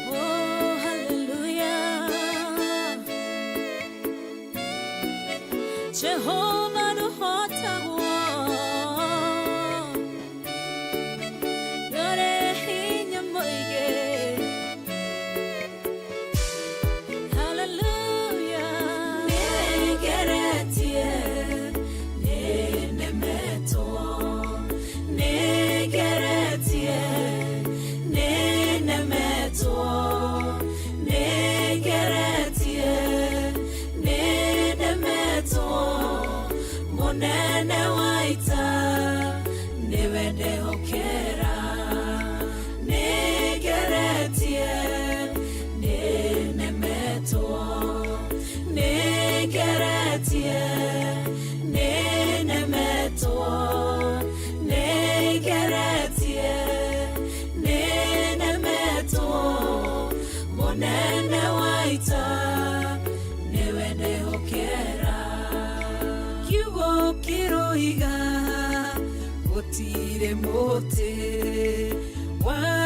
Oh, hallelujah. Jehovah nũhotagwo. Ndũrĩ hinya mũingĩ. Hallelujah. Nĩngeretie, nĩnemetwo. Nĩngeretie, nĩnemetwo. Nĩngeretie, nĩnemetwo. Mũnene wa ita nĩwe ndehokera. Nĩngeretie, nĩnemetwo. Nĩngeretie, nĩnemetwo. Nĩngeretie, Woiga gũtirĩ mũtĩ wa